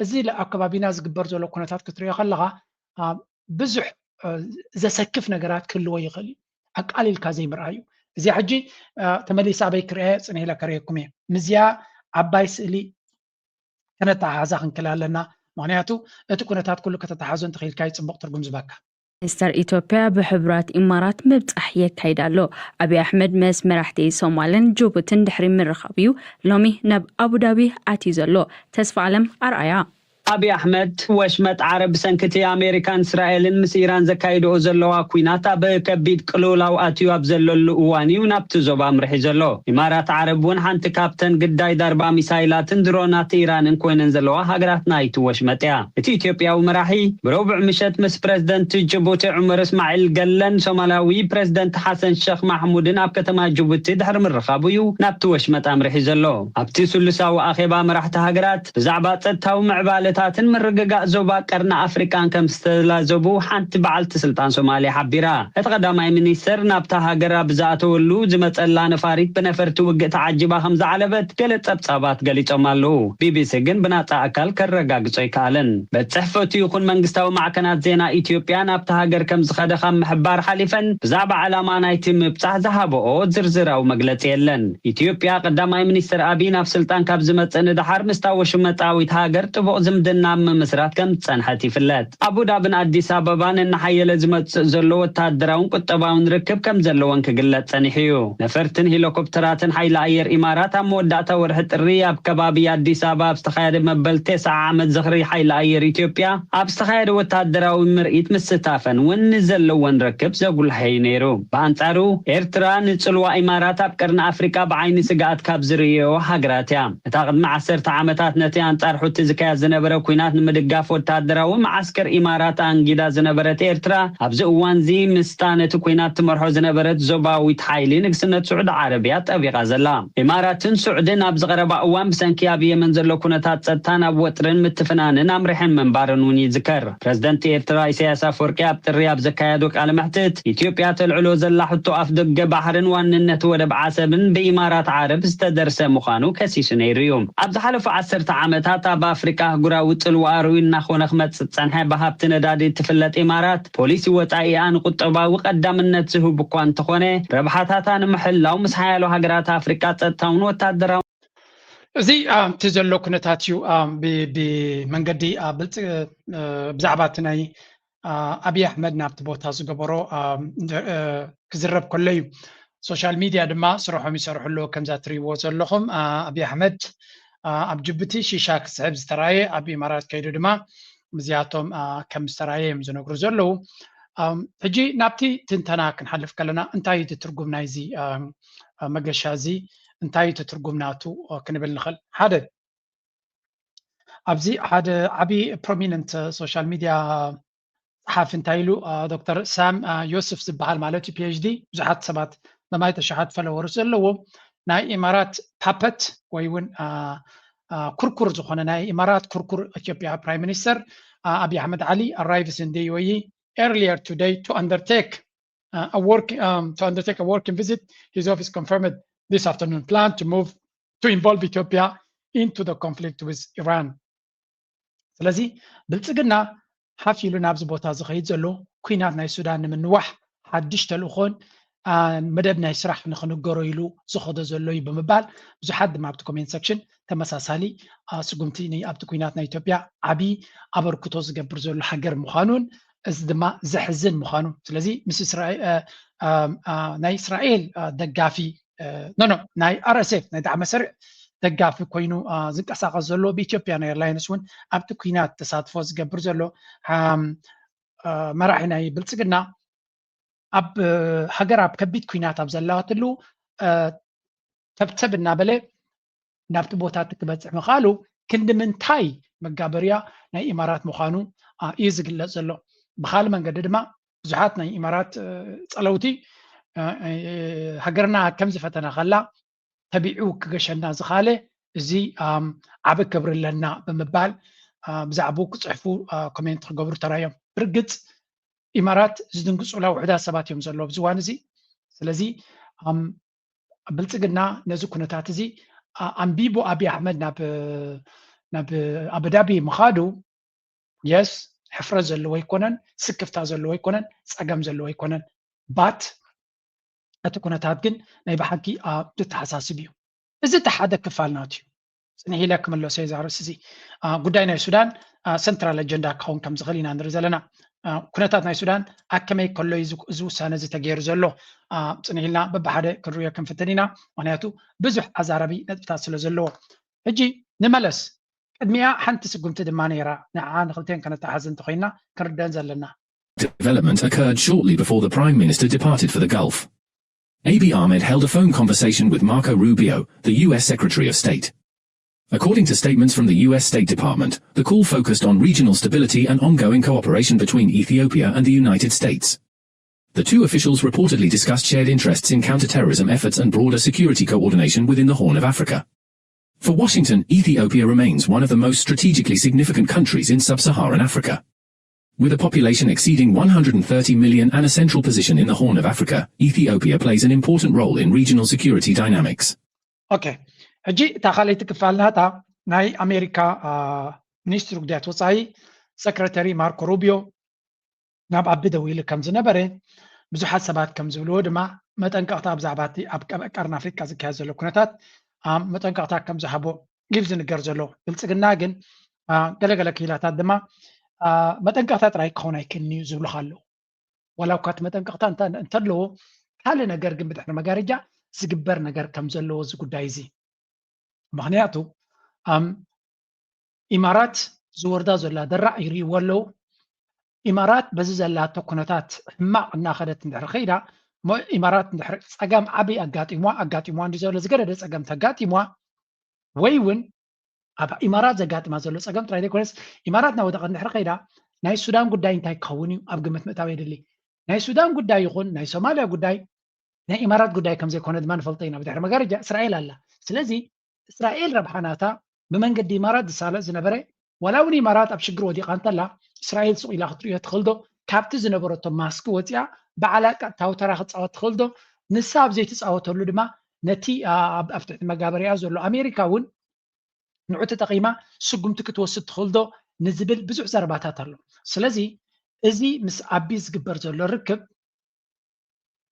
እዚ ኣብ ከባቢና ዝግበር ዘሎ ኩነታት ክትሪኦ ከለካ ብዙሕ ዘሰክፍ ነገራት ክህልዎ ይኽእል እዩ። ኣቃሊልካ ዘይምርኣዩ። እዚኣ ሕጂ ተመሊሳ ኣበይ ክርእያ ጽንሕ ኢለ ከርእየኩም እየ። ምስዚኣ ዓባይ ስእሊ ከነተሓሓዛ ክንክእል ኣለና። ምክንያቱ እቲ ኩነታት ኩሉ ከተተሓዞ እንተኽኢልካ እዩ ጽቡቕ ትርጉም ዝበካ። ሚኒስተር ኢትዮጵያ ብሕቡራት ኢማራት ምብጻሕ የካይድ ኣሎ። ኣብይ ኣሕመድ ምስ መራሕቲ ሶማልን ጅቡትን ድሕሪ ምርኻቡ እዩ ሎሚ ናብ ኣቡዳቢ ኣትዩ ዘሎ። ተስፋ ኣለም ኣርኣያ። ኣብይ ኣሕመድ፣ ወሽመጥ ዓረብ ብሰንኪ እቲ ኣሜሪካን እስራኤልን ምስ ኢራን ዘካይድኦ ዘለዋ ኲናት ኣብ ከቢድ ቅልውላው ኣትዩ ኣብ ዘለሉ እዋን እዩ ናብቲ ዞባ ኣምሪሑ ዘሎ። ኢማራት ዓረብ እውን ሓንቲ ካብተን ግዳይ ዳርባ ሚሳይላትን ድሮናት ኢራንን ኮይነን ዘለዋ ሃገራት ናይቲ ወሽመጥ እያ። እቲ ኢትዮጵያዊ መራሒ ብረቡዕ ምሸት ምስ ፕረዚደንት ጅቡቲ ዑመር እስማዒል ገለን ሶማላዊ ፕረዚደንት ሓሰን ሸኽ ማሕሙድን ኣብ ከተማ ጅቡቲ ድሕሪ ምርኻቡ እዩ ናብቲ ወሽመጥ ኣምሪሑ ዘሎ። ኣብቲ ስሉሳዊ ኣኼባ መራሕቲ ሃገራት ብዛዕባ ጸጥታዊ ምዕባለታትን ምርግጋእ ዞባ ቀርኒ ኣፍሪቃን ከም ዝተላዘቡ ሓንቲ በዓልቲ ስልጣን ሶማልያ ሓቢራ። እቲ ቀዳማይ ሚኒስተር ናብታ ሃገር ኣብ ዝኣተወሉ ዝመጸላ ነፋሪት ብነፈርቲ ውግእ ተዓጂባ ከም ዝዓለበት ገለ ጸብጻባት ገሊጾም ኣለዉ። ቢቢሲ ግን ብናጻ ኣካል ከረጋግጾ ኣይከኣለን። ቤት ጽሕፈቱ ይኹን መንግስታዊ ማዕከናት ዜና ኢትዮጵያ ናብታ ሃገር ከም ዝኸደ ካብ ምሕባር ሓሊፈን ብዛዕባ ዕላማ ናይቲ ምብጻሕ ዝሃበኦ ዝርዝራዊ መግለጺ የለን። ኢትዮጵያ ቀዳማይ ሚኒስተር ኣቢይ ናብ ስልጣን ካብ ዝመጽእ ንደሓር ምስታ ወሽመጣዊት ሃገር ጥቡቕ ዝምድና ኣብ ምምስራት ከም ዝጸንሐት ይፍለጥ። ኣቡዳብን ኣዲስ ኣበባን እናሓየለ ዝመጽእ ዘሎ ወተሃደራውን ቁጠባውን ርክብ ከም ዘለወን ክግለጽ ጸኒሑ እዩ። ነፈርትን ሄሊኮፕተራትን ሓይሊ ኣየር ኢማራት ኣብ መወዳእታ ወርሒ ጥሪ ኣብ ከባቢ ኣዲስ ኣበባ ኣብ ዝተኻየደ መበል ተስዓ ዓመት ዝኽሪ ሓይሊ ኣየር ኢትዮጵያ ኣብ ዝተኻየደ ወተሃደራዊ ምርኢት ምስታፈን እውን ንዘለወን ርክብ ዘጉልሐ እዩ ነይሩ። ብኣንጻሩ ኤርትራ ንጽልዋ ኢማራት ኣብ ቀርኒ ኣፍሪቃ ብዓይኒ ስግኣት ካብ ዝርእዮ ሃገራት እያ። እታ ቅድሚ ዓሰርተ ዓመታት ነቲ ኣንጻር ሑቲ ዝካየድ ዝነበረ ኲናት ንምድጋፍ ወተሃደራዊ መዓስከር ኢማራት ኣንጊዳ ዝነበረት ኤርትራ፣ ኣብዚ እዋንዚ ምስታ ነቲ ኲናት ትመርሖ ዝነበረት ዞባዊት ሓይሊ ንግስነት ስዑዲ ዓረብያ ጠቢቓ ዘላ። ኢማራትን ስዑድን ኣብዚ ቀረባ እዋን ብሰንኪ ኣብ የመን ዘሎ ኩነታት ጸጥታ ናብ ወጥርን ምትፍናንን ኣምሪሐን ምንባረን እውን ይዝከር። ፕረዚደንት ኤርትራ ኢሳያስ ኣፈወርቂ ኣብ ጥሪ ኣብ ዘካየዶ ቃለ መሕትት፣ ኢትዮጵያ ተልዕሎ ዘላ ሕቶ ኣፍደገ ባሕርን ዋንነት ወደብ ዓሰብን ብኢማራት ዓረብ ዝተደርሰ ምዃኑ ከሲሱ ነይሩ እዩ። ኣብ ዝሓለፉ ዓሰርተ ዓመታት ኣብ ኣፍሪቃ ኣህጉራዊ ጽልዋ ርኡይ እናኾነ ክመጽእ ዝጸንሐ ብሃብቲ ነዳዲ እትፍለጥ ኢማራት፣ ፖሊሲ ወጻኢኣ ንቁጠባዊ ቀዳምነት ዝህብ እኳ እንተኾነ፣ ረብሓታታ ንምሕላው ምስ ሓያሎ ሃገራት ኣፍሪቃ ጸጥታውን ወታደራውን እዚ እቲ ዘሎ ኩነታት እዩ። ብመንገዲ ብዛዕባ እቲ ናይ ኣብይ ኣሕመድ ናብቲ ቦታ ዝገበሮ ክዝረብ ከሎ እዩ። ሶሻል ሚድያ ድማ ስርሖም ይሰርሑ ኣለዉ። ከምዛ ትሪእዎ ዘለኹም ኣብይ ኣሕመድ ኣብ ጅቡቲ ሺሻ ክስሕብ ዝተራየ ኣብ ኢማራት ከይዱ ድማ ምስዚኣቶም ከም ዝተራየ እዮም ዝነግሩ ዘለዉ። ሕጂ ናብቲ ትንተና ክንሓልፍ ከለና እንታይ እቲ ትርጉም ናይዚ መገሻ እዚ እንታይ እዩ እቲ ትርጉም ናቱ ክንብል ንኽእል። ሓደ ኣብዚ ሓደ ዓብዪ ፕሮሚነንት ሶሻል ሚድያ ጸሓፊ እንታይ ኢሉ፣ ዶክተር ሳም ዮስፍ ዝበሃል ማለት እዩ፣ ፒኤችዲ፣ ብዙሓት ሰባት፣ መማይት ኣሽሓት ፎሎወርስ ዘለዎ፣ ናይ ኢማራት ፓፐት ወይ እውን ኩርኩር ዝኾነ፣ ናይ ኢማራት ኩርኩር ኢትዮጵያ ፕራይም ሚኒስተር ኣብይ ኣሕመድ ዓሊ arrives in the U A E earlier today to undertake a work to undertake a working visit. His office confirmed this afternoon plan to move to involve Ethiopia into the conflict with Iran. ስለዚ ብልጽግና ሓፍ ኢሉ ናብዚ ቦታ ዝኸይድ ዘሎ ኩናት ናይ ሱዳን ንምንዋሕ ሓድሽ ተልእኾን መደብ ናይ ስራሕ ንክንገሮ ኢሉ ዝኸዶ ዘሎ እዩ ብምባል ብዙሓት ድማ ኣብቲ ኮሜንት ሰክሽን ተመሳሳሊ ስጉምቲ ኣብቲ ኩናት ናይ ኢትዮጵያ ዓብዪ ኣበርክቶ ዝገብር ዘሎ ሃገር ምዃኑን እዚ ድማ ዘሕዝን ምዃኑ። ስለዚ ምስ ናይ እስራኤል ደጋፊ ኖ ኖ ናይ ኣር ኤስ ኤፍ ናይ ዳዕመ ሰሪዕ ደጋፊ ኮይኑ ዝንቀሳቐስ ዘሎ ብኢትዮጵያን ኤርላይንስ እውን ኣብቲ ኩናት ተሳትፎ ዝገብር ዘሎ መራሒ ናይ ብልጽግና ኣብ ሃገር ኣብ ከቢድ ኩናት ኣብ ዘላትሉ ተብተብ እናበለ ናብቲ ቦታ እቲ ክበፅሕ ምኽኣሉ ክንዲ ምንታይ መጋበርያ ናይ ኢማራት ምዃኑ እዩ ዝግለፅ ዘሎ። ብካልእ መንገዲ ድማ ብዙሓት ናይ ኢማራት ፀለውቲ ሃገርና ከምዚ ፈተና ከላ ተቢዑ ክገሸና ዝኻለ እዚ ዓቢ ክብሪ ኣለና ብምባል ብዛዕባኡ ክፅሕፉ ኮሜንት ክገብሩ ተራዮም። ብርግፅ ኢማራት ዝድንግፁላ ውሕዳት ሰባት እዮም ዘለዉ ኣብዚ እዋን እዚ። ስለዚ ብልፅግና ነዚ ኩነታት እዚ ኣንቢቡ ኣብይ ኣሕመድ ናብ ኣቡዳቢ ምኻዱ የስ ሕፍረት ዘለዎ ኣይኮነን፣ ስክፍታ ዘለዎ ኣይኮነን፣ ፀገም ዘለዎ ኣይኮነን። ባት እቲ ኩነታት ግን ናይ ብሓቂ ዘተሓሳስብ እዩ። እዚ እቲ ሓደ ክፋል ናቱ እዩ። ፅንሕ ኢለ ክምለሶ እየ እዚ ኣርእስቲ እዚ። ጉዳይ ናይ ሱዳን ሰንትራል ኣጀንዳ ክኸውን ከም ዝኽእል ኢና ንርኢ ዘለና። ኩነታት ናይ ሱዳን ኣብ ከመይ ከሎ እዩ እዚ ውሳነ እዚ ተገይሩ ዘሎ? ፅንሕ ኢልና በብሓደ ክንሪኦ ክንፍትን ኢና። ምክንያቱ ብዙሕ ኣዛራቢ ነጥብታት ስለ ዘለዎ። ሕጂ ንመለስ። ቅድሚኣ ሓንቲ ስጉምቲ ድማ ነይራ። ንዓ ንክልተን ከነተሓዝ እንተኮይና ክንርደን ዘለና። Development occurred shortly before the Prime Minister departed for the Gulf. Abiy Ahmed held a phone conversation with Marco Rubio, the U S Secretary of State. According to statements from the U S State Department, the call focused on regional stability and ongoing cooperation between Ethiopia and the United States. The two officials reportedly discussed shared interests in counterterrorism efforts and broader security coordination within the Horn of Africa. For Washington, Ethiopia remains one of the most strategically significant countries in sub-Saharan Africa. With a population exceeding one hundred thirty million and a central position in the Horn of Africa, Ethiopia plays an important role in regional security dynamics. ኦኬ፣ ሕጂ እታ ካልኣይቲ ክፋል ናታ ናይ ኣሜሪካ ሚኒስትሪ ጉዳያት ወፃኢ ሰክረተሪ ማርኮ ሩቢዮ ናብ ኣቢ ደዊሉ ከም ዝነበረ ብዙሓት ሰባት ከም ዝብልዎ ድማ መጠንቀቕታ ብዛዕባ እቲ ኣብ ቀርኒ ኣፍሪካ ዝካየድ ዘሎ ኩነታት መጠንቀቕታ ከም ዝሃቦ እዩ ዝንገር ዘሎ። ብልፅግና ግን ገለገለ ክኢላታት ድማ መጠንቀቕታ ጥራይ ክኸውን ኣይክእልን እዩ ዝብሉ ኣለዉ። ዋላ እኳ እቲ መጠንቀቕታ እንተለዎ ካልእ ነገር ግን ብድሕሪ መጋረጃ ዝግበር ነገር ከም ዘለዎ እዚ ጉዳይ እዚ ምክንያቱ ኢማራት ዝወርዳ ዘላ ደራዕ ይርእይዎ ኣለዉ። ኢማራት በዚ ዘላቶ ኩነታት ሕማቕ እናኸደት እንድሕር ከይዳ እሞ ኢማራት እንድሕር ፀገም ዓብይ ኣጋጢምዋ ኣጋጢምዋ እንዲ ዘሎ ዝገደደ ፀገም ተጋጢምዋ ወይ እውን ኣብ ኢማራት ዘጋጥማ ዘሎ ፀገም ጥራይ ዘይኮነስ ኢማራት እናወደቐት እንድሕር ከይዳ ናይ ሱዳን ጉዳይ እንታይ ክኸውን እዩ ኣብ ግምት ምእታው የድሊ። ናይ ሱዳን ጉዳይ ይኹን ናይ ሶማልያ ጉዳይ ናይ ኢማራት ጉዳይ ከም ዘይኮነ ድማ ንፈልጦ ኢና። ብድሕሪ መጋረጃ እስራኤል ኣላ። ስለዚ እስራኤል ረብሓ ናታ ብመንገዲ ኢማራት ዝሳለጥ ዝነበረ ዋላ እውን ኢማራት ኣብ ሽግር ወዲቓ እንተላ እስራኤል ስቕ ኢላ ክትርእዮ ትኽእል ዶ? ካብቲ ዝነበረቶ ማስክ ወፂኣ ባዕላ ቀጥታዊ ተራ ክትፃወት ትኽእል ዶ? ንሳ ኣብ ዘይትፃወተሉ ድማ ነቲ ኣብ ትሕቲ መጋበሪያ ዘሎ ኣሜሪካ እውን ንዑ ተጠቒማ ስጉምቲ ክትወስድ ትኽእል ዶ ንዝብል ብዙሕ ዘረባታት ኣሎ። ስለዚ እዚ ምስ ኣቢ ዝግበር ዘሎ ርክብ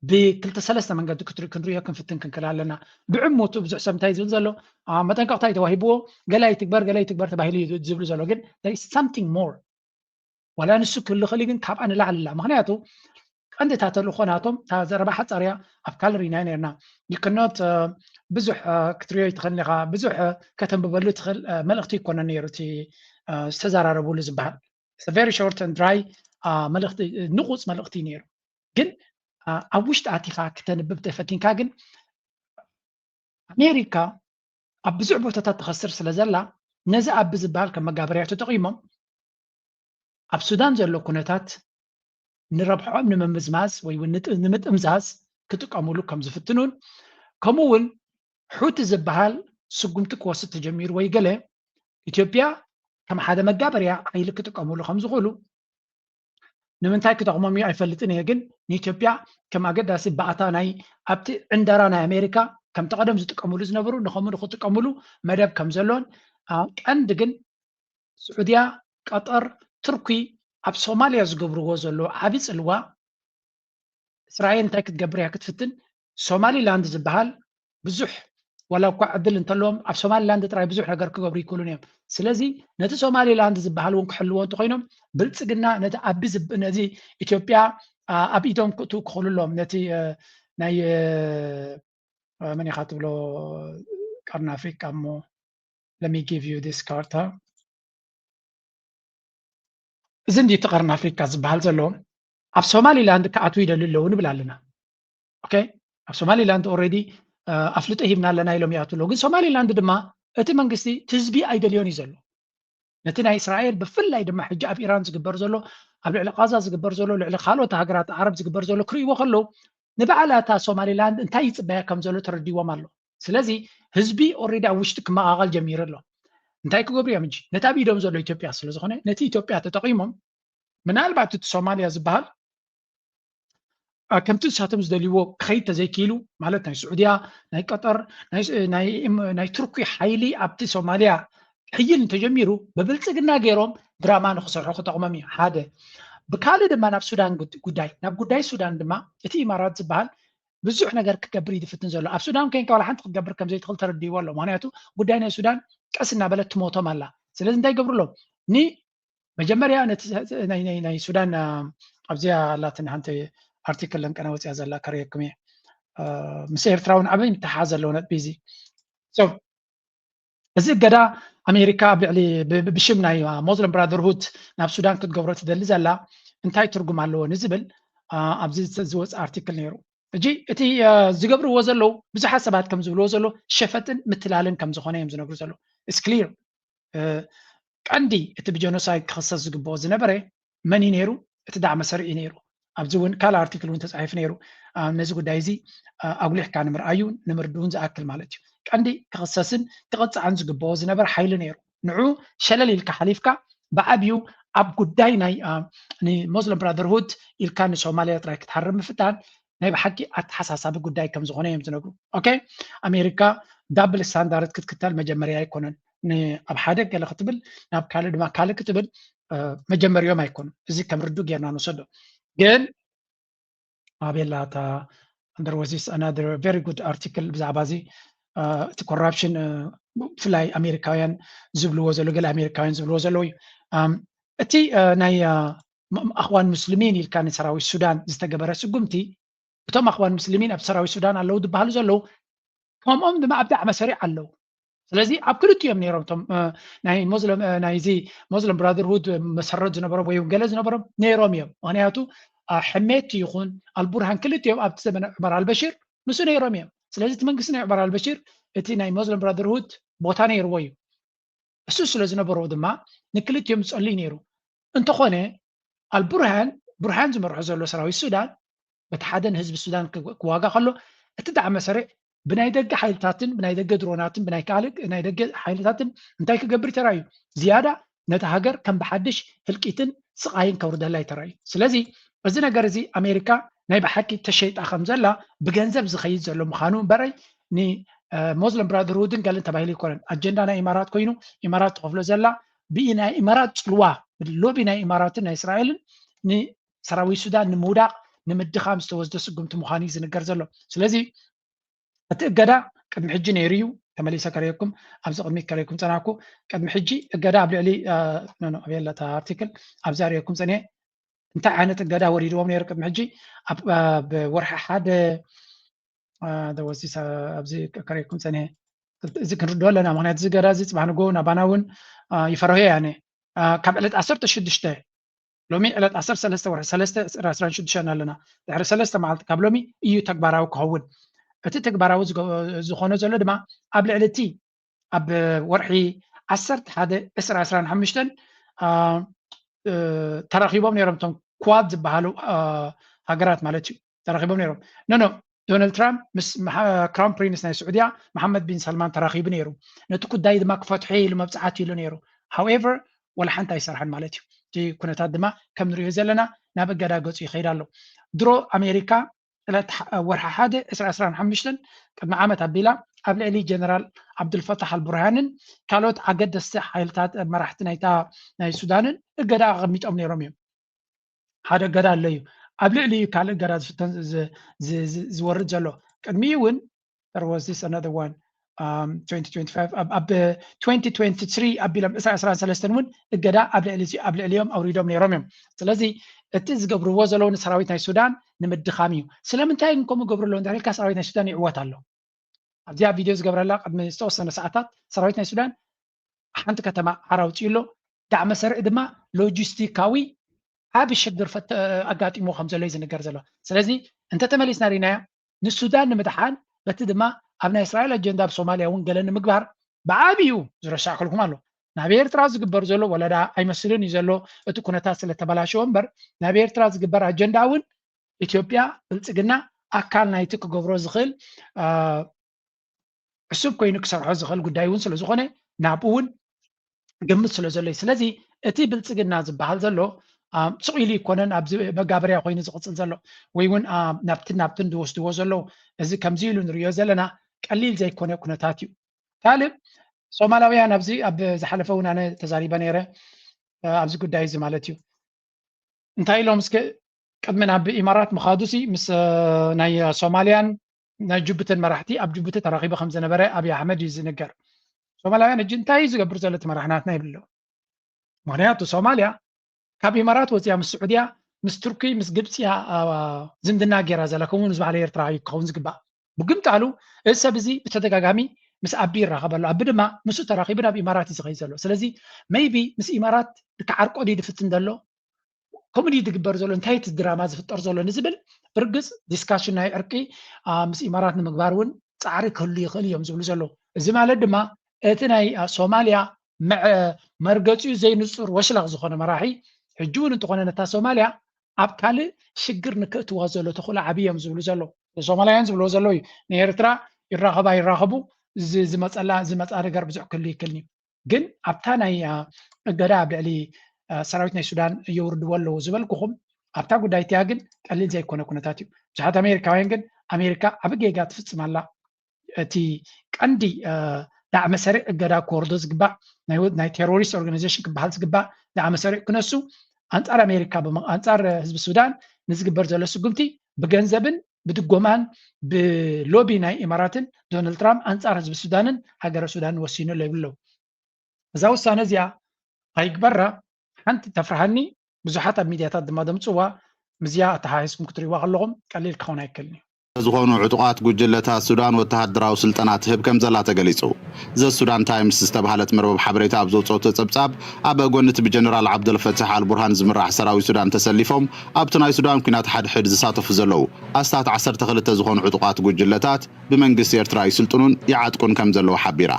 ብክልተ ሰለስተ መንገዲ ክትሪ- ክንሪኦ ክንፍትን ክንክእል ኣለና። ብዕሙቱ ብዙሕ ሰብ እንታይ ዝብል ዘሎ ኣ፣ መጠንቀቕታ እዩ ተዋሂብዎ፣ ገለ ኣይትግበር ገለ ኣይትግበር ተባሂሉ እዩ ዝብሉ ዘሎ። ግን there is something more ዋላ ንሱ ክህሉ ክእል ግን ካብኣ ንላዕሊ ላ ምክንያቱ ቀንዲ እታ ተልእኾ ናቶም እታ ዘረባ ሓፃርያ ኣብ ካልእ ርኢናዮ ነርና ይክኖት ብዙሕ ክትሪዮ ይትኽእል ኢኻ ብዙሕ ከተንብበሉ ትኽእል መልእኽቲ ይኮነ ነይሩ እቲ ዝተዘራረቡሉ ዝበሃል very short and dry መልእኽቲ ንቁፅ መልእኽቲ ነይሩ ግን ኣብ ውሽጢ ኣቲኻ ክተንብብ ተፈቲንካ ግን ኣሜሪካ ኣብ ብዙሕ ቦታታት ትኸስር ስለ ዘላ፣ ነዚ ኣቢ ዝበሃል ከም መጋበርያ ተጠቒሞም ኣብ ሱዳን ዘሎ ኩነታት ንረብሖም ንምምዝማዝ ወይ እውን ንምጥምዛዝ ክጥቀሙሉ ከም ዝፍትኑን፣ ከምኡ እውን ሑቲ ዝበሃል ስጉምቲ ክወስድ ተጀሚሩ ወይ ገለ ኢትዮጵያ ከም ሓደ መጋበርያ ሓይሊ ክጥቀሙሉ ከም ዝኽእሉ ንምንታይ ክጠቕሞም እዩ ኣይፈልጥን እየ፣ ግን ንኢትዮጵያ ከም ኣገዳሲ ባእታ ናይ ኣብቲ ዕንደራ ናይ ኣሜሪካ ከምቲ ቀደም ዝጥቀሙሉ ዝነበሩ ንኸምኡ ንክጥቀሙሉ መደብ ከም ዘሎን ቀንዲ ግን ስዑድያ፣ ቀጠር፣ ቱርኪ ኣብ ሶማልያ ዝገብርዎ ዘለዉ ዓቢ ጽልዋ እስራኤል እንታይ ክትገብር እያ ክትፍትን? ሶማሊላንድ ዝበሃል ብዙሕ ዋላ እኳ ዕድል እንተለዎም ኣብ ሶማሊላንድ ጥራይ ብዙሕ ነገር ክገብሩ ይክእሉን እዮም። ስለዚ ነቲ ሶማሊላንድ ዝበሃል እውን ክሕልዎ እንተኮይኖም ብልጽግና ነቲ ኣቢ ነዚ ኢትዮጵያ ኣብ ኢዶም ክእትው ክኽእሉ ኣለዎም። ነቲ ናይ መን ኢኻ ትብሎ ቀርኒ ኣፍሪቃ እሞ let me give you this ካርታ። እዚ እንዲ እቲ ቀርኒ ኣፍሪካ ዝበሃል ዘሎ ኣብ ሶማሊላንድ ክኣትዉ ይደልዩ ኣለዉ ንብል ኣለና። ኦኬ፣ ኣብ ሶማሊላንድ ኦልሬዲ ኣፍልጦ ሂብና ኣለና ኢሎም ይኣትዉ ኣለዉ። ግን ሶማሊላንድ ድማ እቲ መንግስቲ እቲ ህዝቢ ኣይደልዮን እዩ ዘሎ። ነቲ ናይ እስራኤል ብፍላይ ድማ ሕጂ ኣብ ኢራን ዝግበር ዘሎ ኣብ ልዕሊ ቃዛ ዝግበር ዘሎ ልዕሊ ካልኦት ሃገራት ዓረብ ዝግበር ዘሎ ክርእይዎ ከለዉ ንባዕላ እታ ሶማሊላንድ እንታይ ይፅበያ ከም ዘሎ ተረዲዎም ኣሎ። ስለዚ ህዝቢ ኦሬዲ ኣብ ውሽጢ ክመቓቐል ጀሚሩ ኣሎ። እንታይ ክገብሩ እዮም እንጂ ነቲ ኣብ ኢዶም ዘሎ ኢትዮጵያ ስለ ዝኾነ ነቲ ኢትዮጵያ ተጠቒሞም ምናልባት እቲ ሶማሊያ ዝበሃል ከምቲ ንሳቶም ዝደልይዎ ክኸይድ ተዘይክኢሉ ማለት ናይ ስዑድያ ናይ ቀጠር ናይ ቱርኪ ሓይሊ ኣብቲ ሶማሊያ ክሕይል እንተጀሚሩ ብብልፅግና ገይሮም ድራማ ንክሰርሑ ክጠቕሞም እዩ ሓደ። ብካልእ ድማ ናብ ሱዳን ጉዳይ ናብ ጉዳይ ሱዳን ድማ እቲ ኢማራት ዝበሃል ብዙሕ ነገር ክገብር እዩ ዝፍትን ዘሎ። ኣብ ሱዳን ኮይንካ ዋላ ሓንቲ ክትገብር ከም ዘይትኽእል ተረዲእዎ ኣሎ። ምክንያቱ ጉዳይ ናይ ሱዳን ቀስ እናበለት ትሞቶም ኣላ። ስለዚ እንታይ ይገብሩ ኣለዉ? ንመጀመርያ ነቲ ናይ ሱዳን ኣብዚኣ ኣላትን ሓንቲ ኣርቲክል ለንቀነ ወፅያ ዘላ ከርእየኩም እየ። ምስ ኤርትራ እውን ዓበይ ምትሓሓዝ ዘለዎ ነጥቢ እዚ። እዚ እገዳ ኣሜሪካ ኣብ ልዕሊ ብሽም ናይ ሞስለም ብራደርሁድ ናብ ሱዳን ክትገብሮ ትደሊ ዘላ እንታይ ትርጉም ኣለዎ ንዝብል ኣብዚ ዝወፅእ ኣርቲክል ነይሩ። ሕጂ እቲ ዝገብርዎ ዘለዉ ብዙሓት ሰባት ከም ዝብልዎ ዘለዉ ሸፈጥን ምትላልን ከም ዝኾነ እዮም ዝነግሩ ዘለዉ። It's clear። ቀንዲ እቲ ብጀኖሳይድ ክኽሰስ ዝግብኦ ዝነበረ መን እዩ ነይሩ? እቲ ዳዕመ ሰሪዕ እዩ ነይሩ። ኣብዚ እውን ካልእ ኣርቲክል እውን ተፃሒፉ ነይሩ። ነዚ ጉዳይ እዚ ኣጉሊሕካ ንምርኣዩ ንምርድኡን ዝኣክል ማለት እዩ። ቀንዲ ክኽሰስን ክቕፃዕን ዝግብኦ ዝነበረ ሓይሊ ነይሩ። ንዑ ሸለል ኢልካ ሓሊፍካ ብዓብዩ ኣብ ጉዳይ ናይ ንሞስለም ብራደርሁድ ኢልካ ንሶማልያ ጥራይ ክትሃርም ምፍታን ናይ ብሓቂ ኣተሓሳሳቢ ጉዳይ ከም ዝኾነ እዮም ዝነግሩ። ኦኬ፣ ኣሜሪካ ዳብል ስታንዳርድ ክትክተል መጀመርያ ኣይኮነን። ኣብ ሓደ ገለ ክትብል ናብ ካልእ ድማ ካልእ ክትብል መጀመሪኦም ኣይኮኑን። እዚ ከም ርዱ ጌርና ንወሰዶ። ግን ኣቤላ እታ there was this another very good article ብዛዕባ እዚ እቲ ኮራፕሽን ብፍላይ ኣሜሪካውያን ዝብልዎ ዘሎ ገለ ኣሜሪካውያን ዝብልዎ ዘለዉ እዩ። እቲ ናይ ኣኽዋን ሙስሊሚን ኢልካ ንሰራዊት ሱዳን ዝተገበረ ስጉምቲ እቶም ኣኽዋን ሙስሊሚን ኣብ ሰራዊት ሱዳን ኣለዉ ዝበሃሉ ዘለዉ ከምኦም ድማ ኣብ ዳዕመ ሰሪዕ ኣለዉ። ስለዚ ኣብ ክልቲኦም ነይሮም እቶም ናይ ሞስለም ናይዚ ሞስለም ብራደርሁድ መሰረት ዝነበሮም ወይ ገለ ዝነበሮም ነይሮም እዮም። ምክንያቱ ሕሜቲ ይኹን ኣልቡርሃን ክልቲኦም ኣብቲ ዘመነ ዑመር ኣልበሽር ምስ ነይሮም እዮም። ስለዚ እቲ መንግስቲ ናይ ዑመር ኣልበሽር እቲ ናይ ሞስለም ብራደርሁድ ቦታ ነይርዎ እዩ። እሱ ስለ ዝነበሮ ድማ ንክልቲኦም ዝፀልይ ነይሩ። እንተኾነ ኣልቡርሃን ቡርሃን ዝመርሖ ዘሎ ሰራዊት ሱዳን በቲ ሓደ ንህዝቢ ሱዳን ክዋጋ ከሎ እቲ ዳዕመ ሰሪዕ ብናይ ደገ ሓይልታትን ብናይ ደገ ድሮናትን ብናይ ካልእ ናይ ደገ ሓይልታትን እንታይ ክገብር ተራእዩ? ዝያዳ ነታ ሃገር ከም ብሓድሽ ህልቂትን ስቓይን ከውርደላ ተራእዩ። ስለዚ እዚ ነገር እዚ ኣሜሪካ ናይ ብሓቂ ተሸይጣ ከም ዘላ ብገንዘብ ዝኸይድ ዘሎ ምዃኑ እምበረይ ንሞስለም ብራደርሁድን ገለን ተባሂሉ ኣይኮነን። ኣጀንዳ ናይ ኢማራት ኮይኑ ኢማራት ትኸፍሎ ዘላ ብናይ ኢማራት ፅልዋ ሎቢ ናይ ኢማራትን ናይ እስራኤልን ንሰራዊት ሱዳን ንምውዳቕ ንምድኻም ዝተወስደ ስጉምቲ ምዃኑ እዩ ዝንገር ዘሎ። ስለዚ እቲ እገዳ ቅድሚ ሕጂ ነይሩ እዩ። ተመሊሰ ከርእየኩም ኣብዚ ቅድሚ ከርእየኩም ፀናኩ ቅድሚ ሕጂ እገዳ ኣብ ልዕሊ ኣበየለታ ኣርቲክል ኣብዚ ኣርእየኩም ፀኒሐ እንታይ ዓይነት እገዳ ወሪድዎም ነይሩ ቅድሚ ሕጂ ኣብ ወርሒ ሓደ ወሲስ ኣብዚ ከርእየኩም ፀኒሐ እዚ ክንርድኦ ኣለና። ምክንያቱ እዚ እገዳ እዚ ፅባሕ ንጎ ናባና እውን ይፈርሆ ያነ ካብ ዕለት ዓሰርተ ሽዱሽተ ሎሚ ዕለት ዓሰርተ ሰለስተ ወርሒ ሰለስተ ዕስራን ሽዱሽተን ኣለና። ድሕሪ ሰለስተ መዓልቲ ካብ ሎሚ እዩ ተግባራዊ ክኸውን። እቲ ተግባራዊ ዝኾነ ዘሎ ድማ ኣብ ልዕሊ እቲ ኣብ ወርሒ ዓሰርተ ሓደ ዕስራ ዕስራን ሓሙሽተን ተራኺቦም ነይሮም፣ እቶም ኳድ ዝበሃሉ ሃገራት ማለት እዩ። ተራኺቦም ነይሮም። ኖ ኖ፣ ዶናልድ ትራምፕ ምስ ክራውን ፕሪንስ ናይ ስዑድያ መሓመድ ቢን ሰልማን ተራኺቡ ነይሩ። ነቲ ጉዳይ ድማ ክፈትሖ ኢሉ መብፅዓት ኢሉ ነይሩ። ሃውኤቨር፣ ወላ ሓንቲ ኣይሰርሐን ማለት እዩ። እቲ ኩነታት ድማ ከም ንሪኦ ዘለና ናብ እገዳ ገፁ ይኸይድ ኣሎ። ድሮ ኣሜሪካ ዕለት ወርሒ ሓደ ዕስራ ዕስራን ሓሙሽተን ቅድሚ ዓመት ኣቢላ ኣብ ልዕሊ ጀነራል ዓብዱልፈታሕ ኣልቡርሃንን ካልኦት ኣገደስቲ ሓይልታት መራሕቲ ናይታ ናይ ሱዳንን እገዳ ኣቐሚጦም ነይሮም እዮም። ሓደ እገዳ ኣሎ እዩ። ኣብ ልዕሊ እዩ ካልእ እገዳ ዝፍተን ዝወርድ ዘሎ። ቅድሚኡ እውን there was this another one, um, twenty twenty-five፣ ኣብ twenty twenty-three ኣቢሎም ዕስራ ዕስራን ሰለስተን እውን እገዳ ኣብ ልዕሊ ኣብ ልዕሊኦም ኣውሪዶም ነይሮም እዮም። ስለዚ እቲ ዝገብርዎ ዘለዉ ንሰራዊት ናይ ሱዳን ንምድኻም እዩ። ስለምንታይ ግን ከምኡ ገብሩ ኣለዉ እንተልካ ሰራዊት ናይ ሱዳን ይዕወት ኣሎ። ኣብዚኣ ቪድዮ ዝገብረላ ቅድሚ ዝተወሰነ ሰዓታት ሰራዊት ናይ ሱዳን ሓንቲ ከተማ ዓር ኣውፅኡ ኣሎ። ዳዕመ ሰርዒ ድማ ሎጂስቲካዊ ዓብ ሽግር ኣጋጢሞ ከም ዘሎ እዩ ዝንገር ዘሎ። ስለዚ እንተተመሊስና ሪናዮ ንሱዳን ንምድሓን በቲ ድማ ኣብ ናይ እስራኤል ኣጀንዳ ኣብ ሶማልያ እውን ገለ ንምግባር ብዓብዩ ዝረሻዕክልኩም ኣሎ። ናብ ኤርትራ ዝግበር ዘሎ ወለዳ ኣይመስልን እዩ ዘሎ፣ እቲ ኩነታት ስለተበላሸወ እምበር ናብ ኤርትራ ዝግበር ኣጀንዳ እውን ኢትዮጵያ ብልፅግና ኣካል ናይቲ ክገብሮ ዝኽእል ዕሱብ ኮይኑ ክሰርሖ ዝኽእል ጉዳይ እውን ስለዝኾነ ናብኡ እውን ግምት ስለ ዘሎ እዩ። ስለዚ እቲ ብልፅግና ዝበሃል ዘሎ ስቕ ኢሉ ይኮነን ኣብዚ መጋበርያ ኮይኑ ዝቕፅል ዘሎ ወይ እውን ናብትን ናብትን ዝወስድዎ ዘለዉ። እዚ ከምዚ ኢሉ ንሪኦ ዘለና ቀሊል ዘይኮነ ኩነታት እዩ። ካልእ ሶማላውያን ኣብዚ ኣብ ዝሓለፈ እውን ኣነ ተዛሪበ ነይረ ኣብዚ ጉዳይ እዚ ማለት እዩ። እንታይ ኢሎም እስከ ቅድሚ ናብ ኢማራት ምኻዱሲ ምስ ናይ ሶማልያን ናይ ጅቡትን መራሕቲ ኣብ ጅቡቲ ተራኺቡ ከም ዝነበረ ኣብይ ኣሕመድ እዩ ዝንገር። ሶማላውያን ሕጂ እንታይ እዩ ዝገብር ዘሎ እቲ መራሕናትና ይብሎ። ምክንያቱ ሶማልያ ካብ ኢማራት ወፅያ ምስ ስዑድያ ምስ ቱርኪ ምስ ግብፂ ዝምድና ገይራ ዘላ ከምኡ ዝበሃለ ኤርትራ እዩ ክኸውን ዝግባእ። ብግምጣሉ እዚ ሰብ እዚ ብተደጋጋሚ ምስ ኣቢ ይራኸብ ኣሎ። ኣቢ ድማ ምስኡ ተራኺቡ ናብ ኢማራት እዩ ዝኸይድ ዘሎ። ስለዚ ሜይቢ ምስ ኢማራት ክዓርቆ ድዩ ዝፍትን ዘሎ? ከምኡ ድዩ ዝግበር ዘሎ? እንታይ እቲ ድራማ ዝፍጠር ዘሎ ንዝብል ብርግፅ ዲስካሽን ናይ ዕርቂ ምስ ኢማራት ንምግባር እውን ፃዕሪ ክህሉ ይኽእል እዮም ዝብሉ ዘለዉ። እዚ ማለት ድማ እቲ ናይ ሶማልያ መርገፂኡ ዘይንፁር ወሽላቕ ዝኾነ መራሒ ሕጂ እውን እንተኾነ ነታ ሶማልያ ኣብ ካልእ ሽግር ንክእትዋ ዘሎ ተኽእሎ ዓብዪ እዮም ዝብሉ ዘለዉ። ሶማላውያን ዝብልዎ ዘለዉ እዩ። ንኤርትራ ይራኸባ ይራኸቡ ዝመፀላ ዝመፃ ነገር ብዙሕ ክህሉ ይክእልኒ። ግን ኣብታ ናይ እገዳ ኣብ ልዕሊ ሰራዊት ናይ ሱዳን የውርድዎ ኣለዉ ዝበልኩኹም ኣብታ ጉዳይ እቲኣ ግን ቀሊል ዘይኮነ ኩነታት እዩ። ብዙሓት ኣሜሪካውያን ግን ኣሜሪካ ዓብ ጌጋ ትፍፅም ኣላ። እቲ ቀንዲ ዳዕመ ሰሪዕ እገዳ ክወርዶ ዝግባእ ናይ ቴሮሪስት ኦርጋናይዜሽን ክበሃል ዝግባእ ዳዕመ ሰሪዕ ክነሱ ኣንፃር ኣሜሪካ ኣንፃር ህዝቢ ሱዳን ንዝግበር ዘሎ ስጉምቲ ብገንዘብን ብድጎማን ብሎቢ ናይ ኢማራትን ዶናልድ ትራምፕ ኣንፃር ህዝቢ ሱዳንን ሃገረ ሱዳንን ወሲኑ ኣሎ ይብሉ ኣለዉ። እዛ ውሳነ እዚኣ ኣይግበራ ሓንቲ ተፍርሃኒ። ብዙሓት ኣብ ሚድያታት ድማ ደምፅዋ። ምስዚኣ ኣተሓሒዝኩም ክትሪእዋ ከለኹም ቀሊል ክኸውን ኣይክእልን እዩ። ዝኾኑ ዕጡቓት ጉጅለታት ሱዳን ወተሃደራዊ ስልጠና ትህብ ከም ዘላ ተገሊጹ። ዘ ሱዳን ታይምስ ዝተባህለት መርበብ ሓበሬታ ኣብ ዘውጸኦቶ ጸብጻብ ኣብ ጎኒ እቲ ብጀነራል ዓብደልፈታሕ ኣልቡርሃን ዝምራሕ ሰራዊት ሱዳን ተሰሊፎም ኣብቲ ናይ ሱዳን ኲናት ሓድሕድ ዝሳተፉ ዘለዉ ኣስታት ዓሰርተ ክልተ ዝኾኑ ዕጡቓት ጉጅለታት ብመንግስቲ ኤርትራ ይስልጥኑን ይዓጥቁን ከም ዘለዉ ሓቢራ።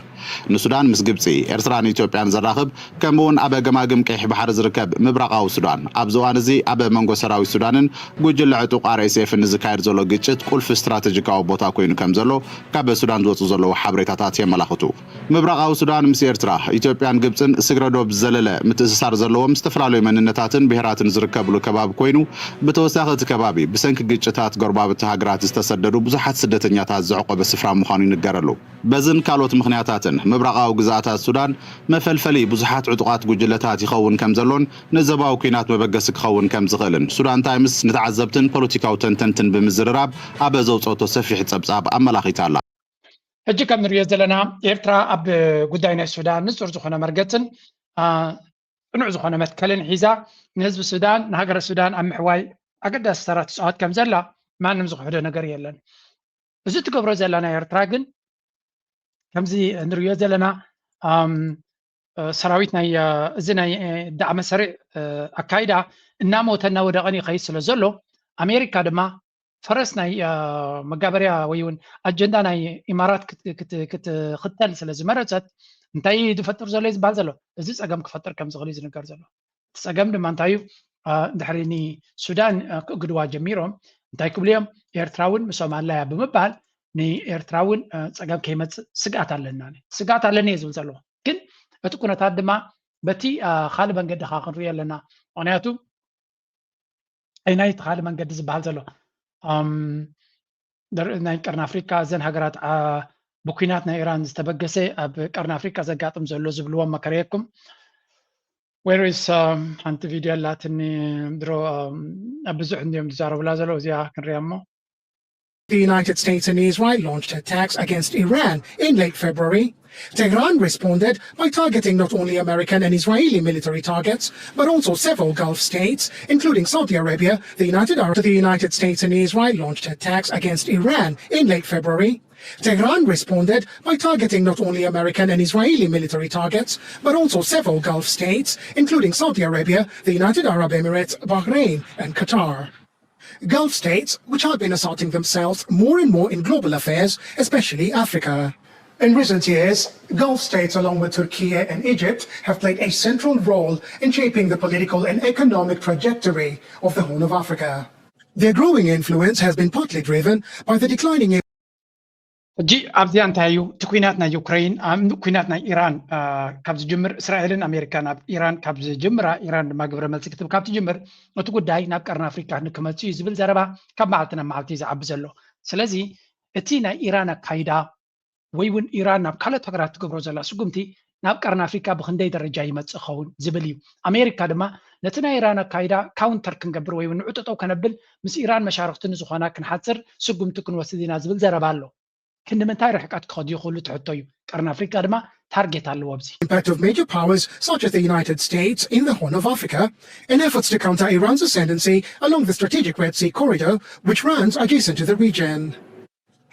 ንሱዳን ምስ ግብጺ፣ ኤርትራን ኢትዮጵያን ዘራኽብ ከምኡ እውን ኣብ ገማግም ቀይሕ ባሕሪ ዝርከብ ምብራቓዊ ሱዳን ኣብዚ እዋን እዚ ኣብ መንጎ ሰራዊት ሱዳንን ጉጅለ ዕጡቕ ኣር ኤስ ኤፍን ንዝካየድ ዘሎ ግጭት ቁልፊ ስትራተጂካዊ ቦታ ኮይኑ ከም ዘሎ ካብ ሱዳን ዝወፁ ዘለዉ ሓበሬታታት የመላኽቱ። ምብራቓዊ ሱዳን ምስ ኤርትራ፣ ኢትዮጵያን ግብፅን ስግረ ዶብ ዝዘለለ ምትእስሳር ዘለዎም ዝተፈላለዩ መንነታትን ብሄራትን ዝርከብሉ ከባቢ ኮይኑ ብተወሳኺ እቲ ከባቢ ብሰንኪ ግጭታት ጎረባብቲ ሃገራት ዝተሰደዱ ብዙሓት ስደተኛታት ዘዕቆበ ስፍራ ምዃኑ ይንገረሉ። በዝን ካልኦት ምኽንያታትን ምብራቓዊ ግዝኣታት ሱዳን መፈልፈሊ ብዙሓት ዕጡቓት ጉጅለታት ይኸውን ከም ዘሎን ንዘባዊ ኲናት መበገሲ ክኸውን ከም ዝኽእልን ሱዳን ታይምስ ንተዓዘብትን ፖለቲካዊ ተንተንትን ብምዝርራብ ኣብ ዘውፀኦቶ ሰፊሕ ጸብጻብ ኣመላኺታ ኣላ። ሕጂ ከም ንሪኦ ዘለና ኤርትራ ኣብ ጉዳይ ናይ ሱዳን ንጹር ዝኾነ መርገጽን ጽኑዕ ዝኾነ መትከልን ሒዛ ንህዝቢ ሱዳን ንሃገረ ሱዳን ኣብ ምሕዋይ ኣገዳሲ ተራ ትፃወት ከም ዘላ ማንም ዝኽሕዶ ነገር የለን። እዚ ትገብሮ ዘላ ናይ ኤርትራ ግን ከምዚ ንሪኦ ዘለና ሰራዊት ናይ እዚ ናይ ዳዕመ ሰሪዕ ኣካይዳ እናሞተ እናወደቐን ይኸይድ ስለ ዘሎ ኣሜሪካ ድማ ፈረስ ናይ መጋበርያ ወይ እውን ኣጀንዳ ናይ ኢማራት ክትክተል ስለ ዝመረፀት እንታይ ዝፈጥር ዘሎ ዝበሃል ዘሎ እዚ ፀገም ክፈጥር ከም ዝኽእል ዝንገር ዘሎ። እቲ ፀገም ድማ እንታይ እዩ? ድሕሪ ንሱዳን ክእግድዋ ጀሚሮም እንታይ ክብሉ እዮም? ኤርትራ እውን ምሶም ኣላያ ብምባል ንኤርትራ እውን ፀገም ከይመፅእ ስግኣት ኣለና ስግኣት ኣለኒ እየ ዝብል ዘለኹ። ግን እቲ ኩነታት ድማ በቲ ካልእ መንገዲ ከዓ ክንሪኦ ኣለና። ምክንያቱ ናይ እቲ ካልእ መንገዲ ዝበሃል ዘሎ ናይ ቀርኒ ኣፍሪካ እዘን ሃገራት ብኩናት ናይ ኢራን ዝተበገሰ ኣብ ቀርኒ ኣፍሪካ ዘጋጥም ዘሎ ዝብልዎም መከረየኩም ወይስ ሓንቲ ቪድዮ ኣላትኒ ድሮ ኣብ ብዙሕ እንዲዮም ዝዛረቡላ ዘለዉ እዚኣ ክንሪያ እሞ The United States and Israel launched attacks against Iran in late February. Tehran responded by targeting not only American and Israeli military targets, but also several Gulf states, including Saudi Arabia, the United Arab. The United States and Israel launched attacks against Iran in late February. Tehran responded by targeting not only American and Israeli military targets, but also several Gulf states, including Saudi Arabia, the United Arab Emirates, Bahrain, and Qatar. Gulf states, which have been asserting themselves more and more in global affairs, especially Africa. In recent years, Gulf states, along with Turkey and Egypt, have played a central role in shaping the political and economic trajectory of the Horn of Africa. Their growing influence has been partly driven by the declining ሕጂ ኣብዚኣ እንታይ እዩ እቲ ኩናት ናይ ዩክሬን ኩናት ናይ ኢራን ካብ ዝጅምር እስራኤልን ኣሜሪካን ኣብ ኢራን ካብ ዝጅምራ ኢራን ድማ ግብረ መልሲ ክትብ ካብ ትጅምር እቲ ጉዳይ ናብ ቀርኒ ኣፍሪካ ንክመፅእ እዩ ዝብል ዘረባ ካብ መዓልቲ ናብ መዓልቲ ዝዓቢ ዘሎ። ስለዚ እቲ ናይ ኢራን ኣካይዳ ወይ እውን ኢራን ናብ ካልኦት ሃገራት ትገብሮ ዘላ ስጉምቲ ናብ ቀርኒ ኣፍሪካ ብክንደይ ደረጃ ይመፅእ ኸውን ዝብል እዩ። ኣሜሪካ ድማ ነቲ ናይ ኢራን ኣካይዳ ካውንተር ክንገብር ወይ እውን ንዕጥጠው ከነብል ምስ ኢራን መሻርክቲ ንዝኾና ክንሓፅር ስጉምቲ ክንወስድ ኢና ዝብል ዘረባ ኣሎ። ክንዲ ምንታይ ርሕቀት ክኸዱ ይኽእሉ ትሕቶ እዩ። ቀርኒ ኣፍሪካ ድማ ታርጌት ኣለዎ ኣብዚ። Impact of major powers such as the United States in the Horn of Africa in efforts to counter Iran's ascendancy along the strategic Red Sea corridor, which runs adjacent to the region.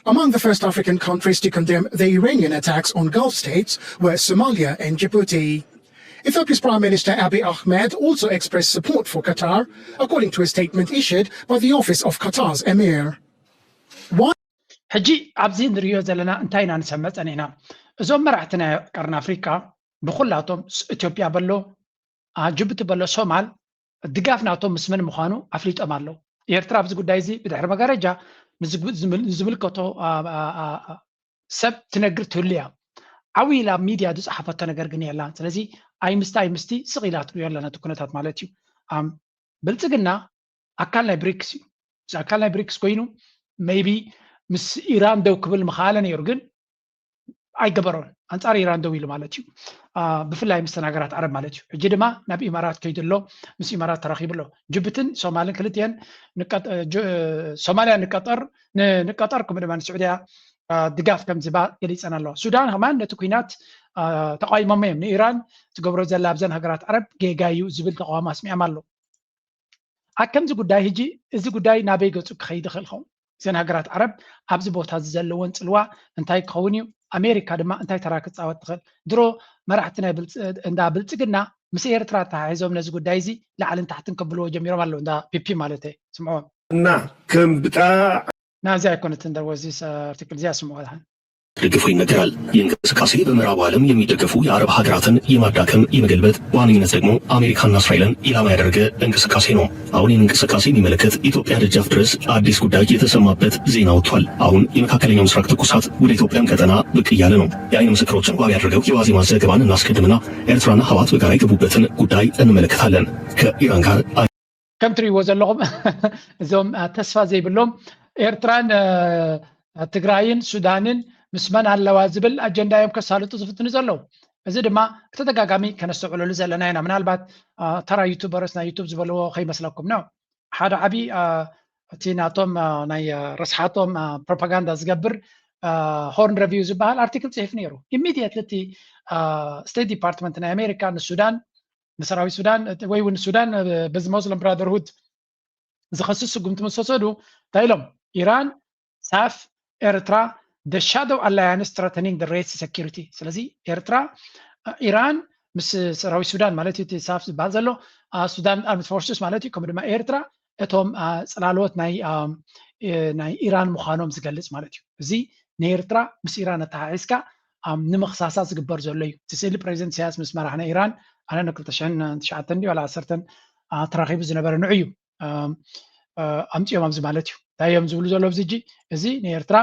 Among the first African countries to condemn the Iranian attacks on Gulf states were Somalia and Djibouti. Ethiopia's Prime Minister Abiy Ahmed also expressed support for Qatar, according to a statement issued by the office of Qatar's emir. ሕጂ ኣብዚ ንሪኦ ዘለና እንታይ ኢና ንሰምዕ ፀኒሕና? እዞም መራሕቲ ናይ ቀርኒ ኣፍሪካ ብኩላቶም ኢትዮጵያ በሎ ጅቡቲ በሎ ሶማል ድጋፍ ናቶም ምስ መን ምዃኑ ኣፍሊጦም ኣለዉ። ኤርትራ ኣብዚ ጉዳይ እዚ ብድሕሪ መጋረጃ ንዝምልከቶ ሰብ ትነግር ትህሉ እያ። ዓው ኢላ ኣብ ሚድያ ዝፀሓፈቶ ነገር ግን የላን። ስለዚ ኣይምስቲ ኣይምስቲ ስቕ ኢላ ትሪኦ ኣለና እቲ ኩነታት ማለት እዩ። ብልፅግና ኣካል ናይ ብሪክስ እዩ። እዚ ኣካል ናይ ብሪክስ ኮይኑ maybe ምስ ኢራን ደው ክብል ምኸኣለ ነይሩ ግን ኣይገበሮን። ኣንፃር ኢራን ደው ኢሉ ማለት እዩ። ብፍላይ ምስ ሃገራት ዓረብ ማለት እዩ። ሕጂ ድማ ናብ ኢማራት ከይዱ ኣሎ፣ ምስ ኢማራት ተራኺቡ ኣሎ። ጅቡትን ሶማልን ክልቲአን ሶማልያ ንቀጠር ንቀጠር ከምኡ ድማ ንስዑድያ ድጋፍ ከም ዝባ ገሊፀን ኣለዋ። ሱዳን ከማን ነቲ ኩናት ተቃዊሞሞ እዮም። ንኢራን ትገብሮ ዘላ ኣብዘን ሃገራት ዓረብ ጌጋ እዩ ዝብል ተቃውሞ ኣስሚዖም ኣለዉ። ኣብ ከምዚ ጉዳይ ሕጂ እዚ ጉዳይ ናበይ ገፁ ክኸይድ ይኽእል ኸውን? እዘን ሃገራት ዓረብ ኣብዚ ቦታ እዚ ዘለወን ፅልዋ እንታይ ክኸውን እዩ? ኣሜሪካ ድማ እንታይ ተራ ክፃወት ትኽእል? ድሮ መራሕቲ ናይ እንዳ ብልፅግና ምስ ኤርትራ ተሓሒዞም ነዚ ጉዳይ እዚ ላዕልን ታሕትን ከብልዎ ጀሚሮም ኣለዉ። እንዳ ፒፒ ማለት ስምዕዎም እና ከም ብጣ ናዚ ኣይኮነትን ደወዚ ኣርቲክል እዚኣ ስምዕዎ ድሓን ደግፎ ይነገራል። ይህ እንቅስቃሴ በምዕራቡ ዓለም የሚደገፉ የአረብ ሀገራትን የማዳከም የመገልበጥ፣ በዋነኝነት ደግሞ አሜሪካና እስራኤልን ኢላማ ያደረገ እንቅስቃሴ ነው። አሁን ይህን እንቅስቃሴ የሚመለከት ኢትዮጵያ ደጃፍ ድረስ አዲስ ጉዳይ የተሰማበት ዜና ወጥቷል። አሁን የመካከለኛው ምስራቅ ትኩሳት ወደ ኢትዮጵያም ቀጠና ብቅ እያለ ነው። የአይን ምስክሮችን ዋቢ ያደረገው የዋዜማ ዘገባን እናስቀድምና ኤርትራና ህወሓት በጋራ የገቡበትን ጉዳይ እንመለከታለን። ከኢራን ጋር ከም ትሪእዎ ዘለኹም እዞም ተስፋ ዘይብሎም ኤርትራን ትግራይን ሱዳንን ምስ መን ኣለዋ ዝብል ኣጀንዳ እዮም ከሳልጡ ዝፍትኑ ዘለዉ። እዚ ድማ ብተደጋጋሚ ከነስተውዕለሉ ዘለና ኢና። ምናልባት ተራ ዩቱበርስ ናይ ዩቱብ ዝበልዎ ከይመስለኩም ነው። ሓደ ዓብዪ እቲ ናቶም ናይ ረስሓቶም ፕሮፓጋንዳ ዝገብር ሆርን ረቪው ዝበሃል ኣርቲክል ፅሒፍ ነይሩ። ኢሚድየትሊ እቲ ስቴት ዲፓርትመንት ናይ ኣሜሪካ ንሱዳን ንሰራዊት ሱዳን ወይ እውን ሱዳን በዚ ሞስለም ብራደርሁድ ዝኸስስ ስጉምቲ ምስ ወሰዱ እንታይ ኢሎም? ኢራን ሳፍ ኤርትራ the shadow alliance threatening the Red Sea security። ስለዚ ኤርትራ ኢራን ምስ ሰራዊት ሱዳን ማለት እዩ ሳፍ ዝበሃል ዘሎ ሱዳን ኣርምድ ፎርስስ ማለት እዩ ከምኡ ድማ ኤርትራ እቶም ፅላሎት ናይ ናይ ኢራን ምዃኖም ዝገልፅ ማለት እዩ። እዚ ንኤርትራ ምስ ኢራን ኣተሓሒዝካ ንምኽሳሳ ዝግበር ዘሎ እዩ። እቲ ስእሊ ፕሬዚደንት ኢሳያስ ምስ መራሒ ናይ ኢራን ኣነ ን ክልተ ሽሕን ትሽዓተን ድዩ ዋላ ዓሰርተን ተራኺቡ ዝነበረ ንዑ እዩ ኣምፅኦም ኣብዚ ማለት እዩ። እንታይ እዮም ዝብሉ ዘለዉ ኣብዚ ሕጂ? እዚ ንኤርትራ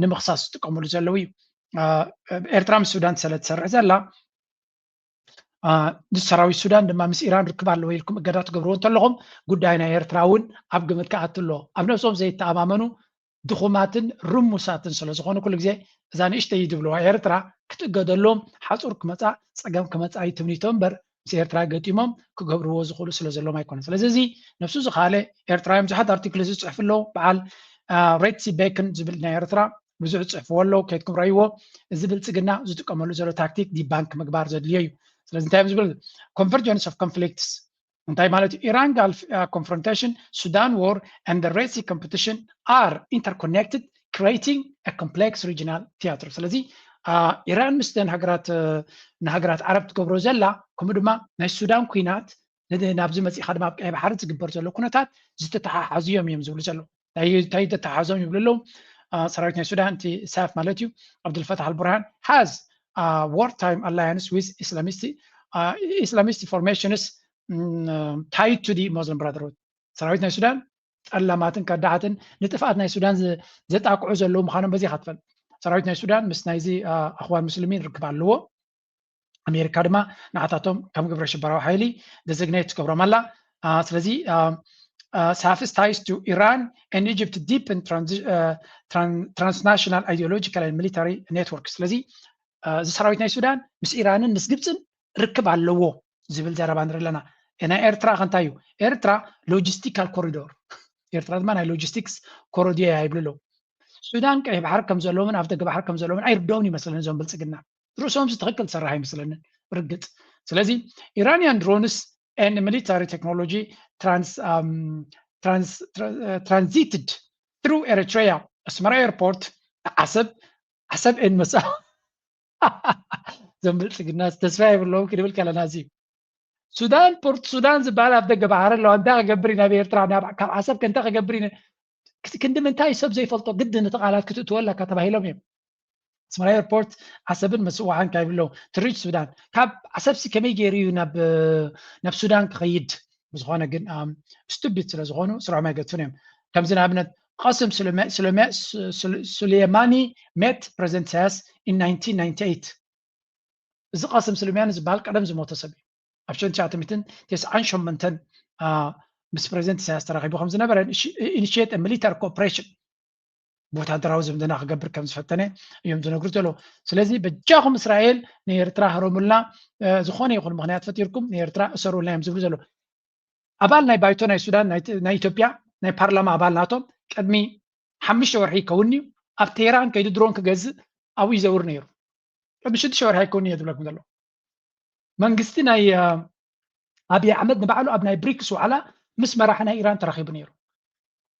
ንምኽሳስ ዝጥቀምሉ ዘለዉ እዩ። ኤርትራ ምስ ሱዳን ስለ ትሰርሕ ዘላ፣ ሰራዊት ሱዳን ድማ ምስ ኢራን ርክብ ኣለዎ ኢልኩም እገዳ ትገብርዎ እንተለኹም፣ ጉዳይ ናይ ኤርትራ እውን ኣብ ግምት ክኣቱ ኣለዎ። ኣብ ነብሶም ዘይተኣማመኑ ድኹማትን ርሙሳትን ስለ ዝኾኑ ኩሉ ግዜ እዛ ንእሽተይ ዝብልዋ ኤርትራ ክትእገደሎም ሓፁር ክመፃ ፀገም ክመፃ እዩ ትምኒቶ እምበር ምስ ኤርትራ ገጢሞም ክገብርዎ ዝኽእሉ ስለ ዘሎም ኣይኮነን። ስለዚ እዚ ነብሱ ዝኻለ ኤርትራውያን ብዙሓት ኣርቲክል ዝፅሕፉ ኣለዉ። በዓል ሬትሲ ቤክን ዝብል ናይ ኤርትራ ብዙሕ ዝፅሕፍዎ ኣለዉ፣ ከይድኩም ረእይዎ። እዚ ብልፅግና ዝጥቀመሉ ዘሎ ታክቲክ ዲባንክ ምግባር ዘድልዮ እዩ። ስለዚ እንታይ እዮም ዝብል? Convergence of conflicts እንታይ ማለት እዩ? Iran Gulf confrontation, Sudan war and the Red Sea competition are interconnected, creating a complex regional theater። ስለዚ ኢራን ምስ ንሃገራት ዓረብ ትገብሮ ዘላ ከምኡ ድማ ናይ ሱዳን ኩናት ናብዚ መፂእኻ ድማ ኣብ ቀይ ባሕሪ ዝግበር ዘሎ ኩነታት ዝተተሓሓዙ እዮም እዮም ዝብሉ ዘለዉ። እንታይ ተተሓዞም ይብሉ ኣለዉ? ሰራዊት ናይ ሱዳን እቲ ሳፍ ማለት እዩ፣ ኣብዱልፈታሕ ኣልቡርሃን has war time alliance with Islamist Islamist formations tied to the Muslim Brotherhood። ሰራዊት ናይ ሱዳን ጠላማትን ከዳዓትን ንጥፍኣት ናይ ሱዳን ዘጣቅዑ ዘለዉ ምዃኖም በዚ ኢኻ ትፈልጥ። ሰራዊት ናይ ሱዳን ምስ ናይዚ ኣኽዋን ሙስሊሚን ርክብ ኣለዎ። ኣሜሪካ ድማ ንዓታቶም ከም ግብረ ሽበራዊ ሓይሊ ደዘግናየት ትገብሮም ኣላ። ስለዚ ሳፍስ ties to Iran and Egypt deepen transnational ideological and military network። ስለዚ እዚ ሰራዊት ናይ ሱዳን ምስ ኢራንን ምስ ግብፅን ርክብ ኣለዎ ዝብል ዘረባ ንርኢ ኣለና። ናይ ኤርትራ ከ እንታይ እዩ? ኤርትራ ሎጂስቲካል ኮሪዶር፣ ኤርትራ ድማ ናይ ሎጂስቲክስ ኮሪዶር እያ ይብሉ ኣለዉ። ሱዳን ቀይሕ ባሕሪ ከም ዘለዎምን ኣብ ደገ ባሕሪ ከም ዘለዎምን ኣይርድኦምን ይመስለኒ እዞም ብልፅግና። ርእሶም ትኽክል ዝሰርሕ ኣይመስለንን ርግፅ። ስለዚ ኢራንያን ድሮንስ and military technology trans transited through Eritrea ኣስመራ ኤርፖርት ዓሰብ ዓሰብ ኤን መሳ እዞም ብልፅግና ተስፋ የብለዎም ክንብል ከለና እዚ ሱዳን ፖርት ሱዳን ዝበሃል ኣብ ደገ ባሕሪ ኣለዋ። እንታይ ክገብር እዩ ናብ ኤርትራ ካብ ዓሰብ ከ እንታይ ክገብር እዩ? ክንዲ ምንታይ ሰብ ዘይፈልጦ ግድን እቲ ቃላት ክትእትወ ኣለካ ተባሂሎም እዮም። ኣስመራ ኤርፖርት ዓሰብን መስዋዕን ካብ ይብለው ትሪች ሱዳን ካብ ዓሰብሲ ከመይ ገይሩ እዩ ናብ ናብ ሱዳን ክኸይድ? ብዝኾነ ግን ስቱቢድ ስለ ዝኾኑ ስርሖም ኣይገድፉን እዮም። ከምዚ ንኣብነት ቃስም ሱሌማኒ met president ኢሳያስ in nineteen ninety-eight። እዚ ቃስም ሱሌማኒ ዝበሃል ቀደም ዝሞተ ሰብ እዩ። ኣብ ሽሕን ትሽዓተ ሚእትን ተስዓን ሸሞንተን ምስ ፕሬዚደንት ኢሳያስ ተራኺቡ ከም ዝነበረ initiate military cooperation ብወታደራዊ ዝምድና ክገብር ከም ዝፈተነ እዮም ዝነግሩ ዘለዉ። ስለዚ በጃኹም እስራኤል ንኤርትራ ህረሙልና፣ ዝኾነ ይኹን ምኽንያት ፈጢርኩም ንኤርትራ እሰሩልና እዮም ዝብሉ ዘለዉ። ኣባል ናይ ባይቶ ናይ ሱዳን ናይ ኢትዮጵያ ናይ ፓርላማ ኣባል ናቶም ቅድሚ ሓሙሽተ ወርሒ ይከውን እዩ ኣብ ቴህራን ከይዱ ድሮን ክገዝእ ኣብኡ ይዘውር ነይሩ። ቅድሚ ሽዱሽተ ወርሒ ኣይከውን እየ ዝብለኩም ዘሎ። መንግስቲ ናይ ኣብይ ኣሕመድ ንባዕሉ ኣብ ናይ ብሪክስ ዋዕላ ምስ መራሒ ናይ ኢራን ተራኺቡ ነይሩ።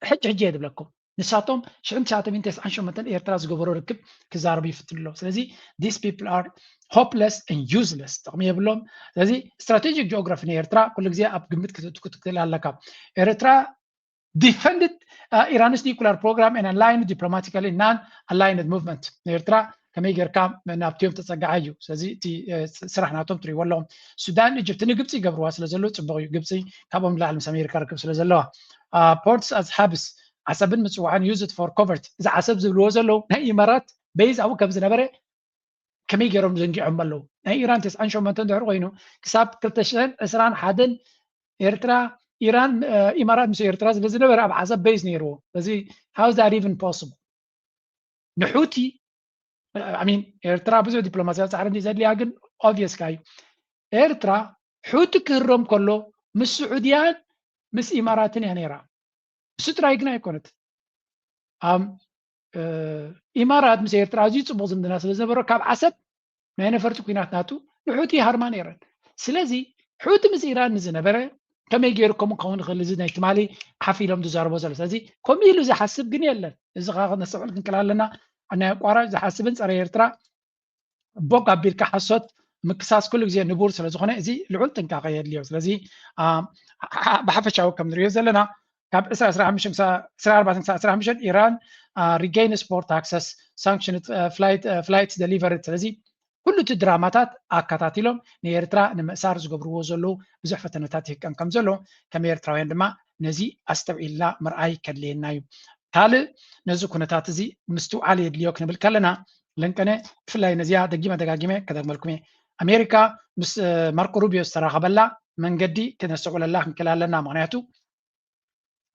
ሕጂ ሕጂ እየ ዝብለኩም ንሳቶም ሽሕን ትሽዓተ ሚእትን ተስዓን ሸሞንተን ኤርትራ ዝገበሮ ርክብ ክዛረቡ ይፍትኑ ኣለዉ። ስለዚ these people are hopeless and useless፣ ጥቕሚ የብሎም። ስለዚ ስትራቴጂክ ጂኦግራፊ ናይ ኤርትራ ኩሉ ግዜ ኣብ ግምት ክትእቱ ክትክእል ኣለካ። ኤርትራ defended Iran's nuclear program and aligned diplomatically non-aligned movement። ንኤርትራ ከመይ ጌርካ ናብቲኦም ተፀጋዓ እዩ። ስለዚ እቲ ስራሕ ናቶም ትሪእዎ ኣለኹም። ሱዳን ኢጅፕት ንግብፂ ይገብርዋ ስለ ዘለዉ ፅቡቕ እዩ። ግብፂ ካብኦም ንላዕሊ ምስ ኣሜሪካ ርክብ ስለ ዘለዋ። Ports as hubs ዓሰብን ምፅዋዕን used for covert። እዚ ዓሰብ ዝብልዎ ዘለዉ ናይ ኢማራት ቤዝ ኣብኡ ከም ዝነበረ ከመይ ገይሮም ዘንጊዖም ኣለዉ? ናይ ኢራን ተስዓን ሸሞንተን ድሕሪ ኮይኑ ክሳብ ክልተ ሽሕን ዕስራን ሓደን ኤርትራ ኢራን ኢማራት ምስ ኤርትራ ስለ ዝነበረ ኣብ ዓሰብ ቤዝ ነይርዎ። ስለዚ how is that even possible? ንሑቲ I mean ኤርትራ ብዙሕ ዲፕሎማሲያዊ ፃዕሪ እንዲ ዘድልያ ግን ኦብቪየስ እዩ። ኤርትራ ሑቲ ክህረም ከሎ ምስ ስዑድያን ምስ ኢማራትን እያ ነይራ። እሱ ጥራይ ግን ኣይኮነት። ኢማራት ምስ ኤርትራ ኣዝዩ ፅቡቕ ዝምድና ስለ ዝነበሮ ካብ ዓሰብ ናይ ነፈርቲ ኩናት ናቱ ንሑቲ ይሃርማ ነይረን። ስለዚ ሑቲ ምስ ኢራን ንዝነበረ ከመይ ገይሩ ከምኡ ክኸውን ይኽእል? እዚ ናይ ትማሊ ሓፍ ኢሎም ዝዛረቦ ዘሎ። ስለዚ ከምኡ ኢሉ ዝሓስብ ግን የለን። እዚ ከዓ ክነስተውዕል ክንክእል ኣለና። ናይ ኣቋራጭ ዝሓስብን ፀረ ኤርትራ ቦግ ኣቢልካ ሓሶት ምክሳስ ኩሉ ግዜ ንቡር ስለ ዝኾነ እዚ ልዑል ጥንቃቐ የድልዮ። ስለዚ ብሓፈሻዊ ከም ንሪኦ ዘለና ካብ ዕስራ ዕስራ ሓሙሽተ ክሳብ ዕስራ ኣርባዕተ ክሳብ ዕስራ ሓሙሽተ ኢራን regains port access, sanctioned flight flights delivered። ስለዚ ኩሉ እቲ ድራማታት ኣከታቲሎም ንኤርትራ ንምእሳር ዝገብርዎ ዘለዉ ብዙሕ ፈተነታት ይህቀን ከም ዘሎ ከም ኤርትራውያን ድማ ነዚ ኣስተውዒልና ምርኣይ ከድልየና እዩ። ካልእ ነዚ ኩነታት እዚ ምስትውዓል የድልዮ ክንብል ከለና ለንቀነ ብፍላይ ነዚኣ ደጊመ ደጋጊመ ከደግመልኩም እየ። ኣሜሪካ ምስ ማርኮ ሩቢዮ ዝተራኸበላ መንገዲ ክነስተውዕለላ ክንክእል ኣለና። ምክንያቱ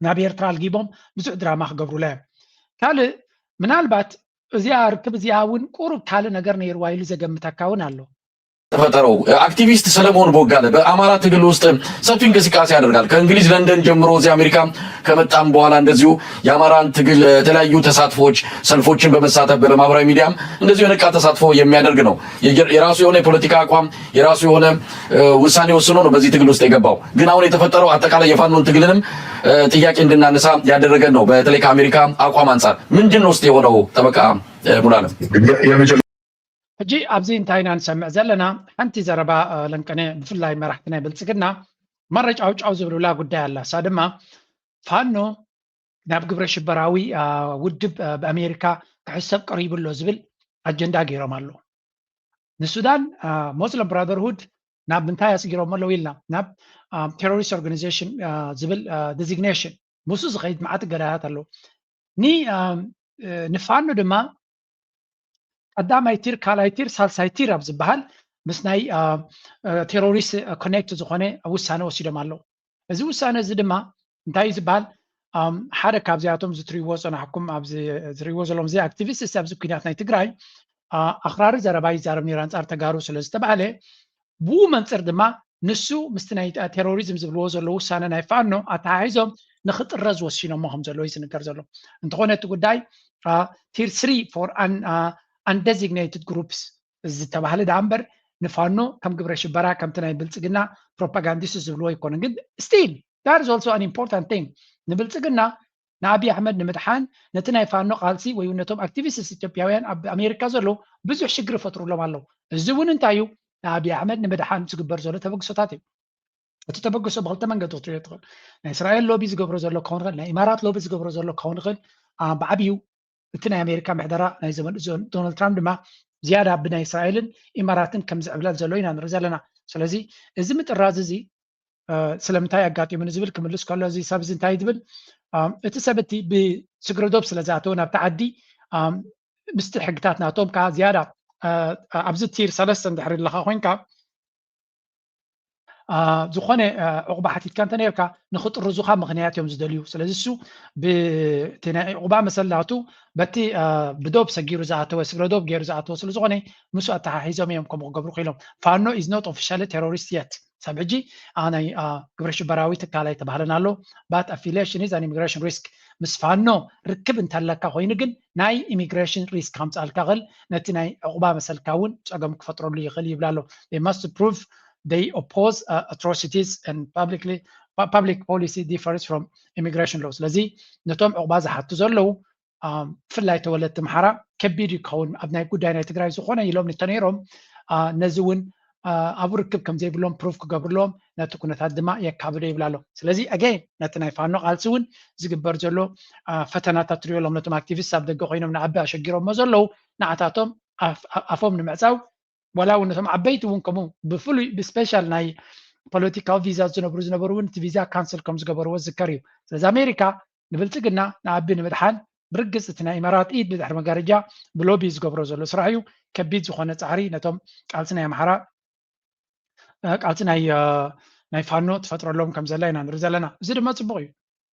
ናብ ኤርትራ ኣልጊቦም ብዙሕ ድራማ ክገብሩላ እዮም። ካልእ ምናልባት እዚኣ ርክብ እዚኣ እውን ቁሩብ ካልእ ነገር ነይርዋ ኢሉ ዘገምተካ እውን ኣሎ። ተፈጠረው አክቲቪስት ሰለሞን ቦጋለ በአማራ ትግል ውስጥ ሰፊ እንቅስቃሴ ያደርጋል። ከእንግሊዝ ለንደን ጀምሮ እዚህ አሜሪካ ከመጣም በኋላ እንደዚሁ የአማራን ትግል የተለያዩ ተሳትፎዎች፣ ሰልፎችን በመሳተፍ በማህበራዊ ሚዲያም እንደዚሁ የነቃ ተሳትፎ የሚያደርግ ነው። የራሱ የሆነ የፖለቲካ አቋም፣ የራሱ የሆነ ውሳኔ ወስኖ ነው በዚህ ትግል ውስጥ የገባው። ግን አሁን የተፈጠረው አጠቃላይ የፋኖን ትግልንም ጥያቄ እንድናነሳ ያደረገን ነው። በተለይ ከአሜሪካ አቋም አንጻር ምንድን ነው ውስጥ የሆነው ጠበቃ ሙሉዓለም? ሕጂ ኣብዚ እንታይ ኢና ንሰምዕ ዘለና? ሓንቲ ዘረባ ለንቀነ ብፍላይ መራሕቲ ናይ ብልጽግና መረጫውጫው ዝብሉላ ጉዳይ ኣላ። እሳ ድማ ፋኖ ናብ ግብረ ሽበራዊ ውድብ ብኣሜሪካ ክሕሰብ ቀሪቡ ኣሎ ዝብል ኣጀንዳ ገይሮም ኣለዉ። ንሱዳን ሞስለም ብራደርሁድ ናብ ምንታይ ኣስጊሮም ኣለዉ ኢልና ናብ ቴሮሪስት ኦርጋኒዜሽን ዝብል ዲዚግኔሽን ምስኡ ዝኸይድ መዓት እገዳታት ኣለዉ። ንፋኖ ድማ ቀዳማይ ቲር፣ ካልኣይ ቲር፣ ሳልሳይ ቲር ኣብ ዝበሃል ምስ ናይ ቴሮሪስት ኮኔክት ዝኾነ ውሳነ ወሲዶም ኣለዉ። እዚ ውሳነ እዚ ድማ እንታይ እዩ ዝበሃል? ሓደ ካብዚኣቶም ዝትሪዎ ፀናሕኩም ዝሪዎ ዘለዎም እዚ ኣክቲቪስት ኣብዚ ኩናት ናይ ትግራይ ኣኽራሪ ዘረባ ይዛረብ ነይሩ ኣንፃር ተጋሩ ስለ ዝተባህለ ብኡ መንፅር ድማ ንሱ ምስቲ ናይ ቴሮሪዝም ዝብልዎ ዘለዉ ውሳነ ናይ ፋኖ ኣተሓሒዞም ንክጥረዝ ወሲኖሞ ከም ዘለዉ እዩ ዝንገር ዘሎ። እንተኾነ እቲ ጉዳይ ቲር ስሪ for undesignated groups ዝተባህለ ደኣ እምበር ንፋኖ ከም ግብረ ሽበራ ከምቲ ናይ ብልፅግና ፕሮፓጋንዲስት ዝብልዎ ኣይኮነን። ግን still that is also an important thing ንብልፅግና ንኣብይ ኣሕመድ ንምድሓን ነቲ ናይ ፋኖ ቃልሲ ወይ እውን ነቶም ኣክቲቪስትስ ኢትዮጵያውያን ኣብ ኣሜሪካ ዘለዉ ብዙሕ ሽግር ይፈጥሩሎም ኣለዉ። እዚ እውን እንታይ እዩ? ንኣብይ ኣሕመድ ንምድሓን ዝግበር ዘሎ ተበግሶታት እዩ። እቲ ተበግሶ ብክልተ መንገዲ ክትሪኦ ትኽእል። ናይ እስራኤል ሎቢ ዝገብሮ ዘሎ ክኸውን ይኽእል፣ ናይ ኢማራት ሎቢ ዝገብሮ ዘሎ ክኸውን ይኽእል። ብዓብዩ እቲ ናይ ኣሜሪካ ምሕደራ ናይ ዘመን ዶናልድ ትራምፕ ድማ ዝያዳ ብናይ እስራኤልን ኢማራትን ከም ዝዕብለል ዘሎ ኢና ንርኢ ዘለና። ስለዚ እዚ ምጥራዝ እዚ ስለምንታይ ኣጋጢሙኒ ዝብል ክምልስ ከሎ እዚ ሰብ እዚ እንታይ ዝብል እቲ ሰብ እቲ ብስግረ ዶብ ስለ ዝኣተወ ናብቲ ዓዲ ምስቲ ሕግታት ናቶም ከዓ ዝያዳ ኣብዚ ቲር ሰለስተ እንድሕር ኣለካ ኮይንካ ዝኾነ ዕቑባ ሓቲትካ እንተ ነርካ ንክጥርዙኻ ምኽንያት እዮም ዝደልዩ። ስለዚ እሱ ብቲ ናይ ዕቑባ መሰል ናቱ በቲ ብዶብ ሰጊሩ ዝኣተወ ስግረ ዶብ ገይሩ ዝኣተወ ስለ ዝኾነ ምስ ኣተሓሒዞም እዮም ከምኡ ክገብሩ ክኢሎም። ፋኖ is not officially terrorist yet። ሳብ ሕጂ ናይ ግብረ ሽበራዊ ትካል ኣይተባህለን ኣሎ። But affiliation is an immigration risk። ምስ ፋኖ ርክብ እንተለካ ኮይኑ ግን ናይ ኢሚግሬሽን ሪስክ ከምፅኣልካ ክእል ነቲ ናይ ዕቑባ መሰልካ እውን ፀገም ክፈጥረሉ ይኽእል ይብል ኣሎ። They must prove they oppose atrocities and publicly public policy differs from immigration law። ስለዚ ነቶም ዕቑባ ዝሓቱ ዘለዉ ብፍላይ ተወለድቲ ኣምሓራ ከቢድ እዩ ክኸውን ኣብ ናይ ጉዳይ ናይ ትግራይ ዝኾነ ኢሎም እንተነይሮም ነዚ እውን ኣብኡ ርክብ ከም ዘይብሎም ፕሩፍ ክገብርሎም ነቲ ኩነታት ድማ የካብዶ ይብል ኣሎ። ስለዚ ኣገይን ነቲ ናይ ፋኖ ቃልሲ እውን ዝግበር ዘሎ ፈተናታት ትሪኦ ኣሎም ነቶም ኣክቲቪስት ኣብ ደገ ኮይኖም ንኣቢ ኣሸጊሮሞ ዘለዉ ንዓታቶም ኣፎም ንምዕፃው ዋላ እውን ነቶም ዓበይቲ እውን ከምኡ ብፍሉይ ብስፔሻል ናይ ፖለቲካዊ ቪዛ ዝነብሩ ዝነበሩ እውን እቲ ቪዛ ካንስል ከም ዝገበርዎ ዝዝከር እዩ። ስለዚ ኣሜሪካ ንብልፅግና ንኣቢ ንምድሓን ብርግፅ እቲ ናይ ኢማራት ኢድ ብድሕሪ መጋረጃ ብሎቢ ዝገብሮ ዘሎ ስራሕ እዩ። ከቢድ ዝኾነ ፃዕሪ ነቶም ቃልሲ ናይ ኣምሓራ ቃልሲ ናይ ናይ ፋኖ ትፈጥረሎም ከም ዘላ ኢና ንርኢ ዘለና። እዚ ድማ ፅቡቅ እዩ።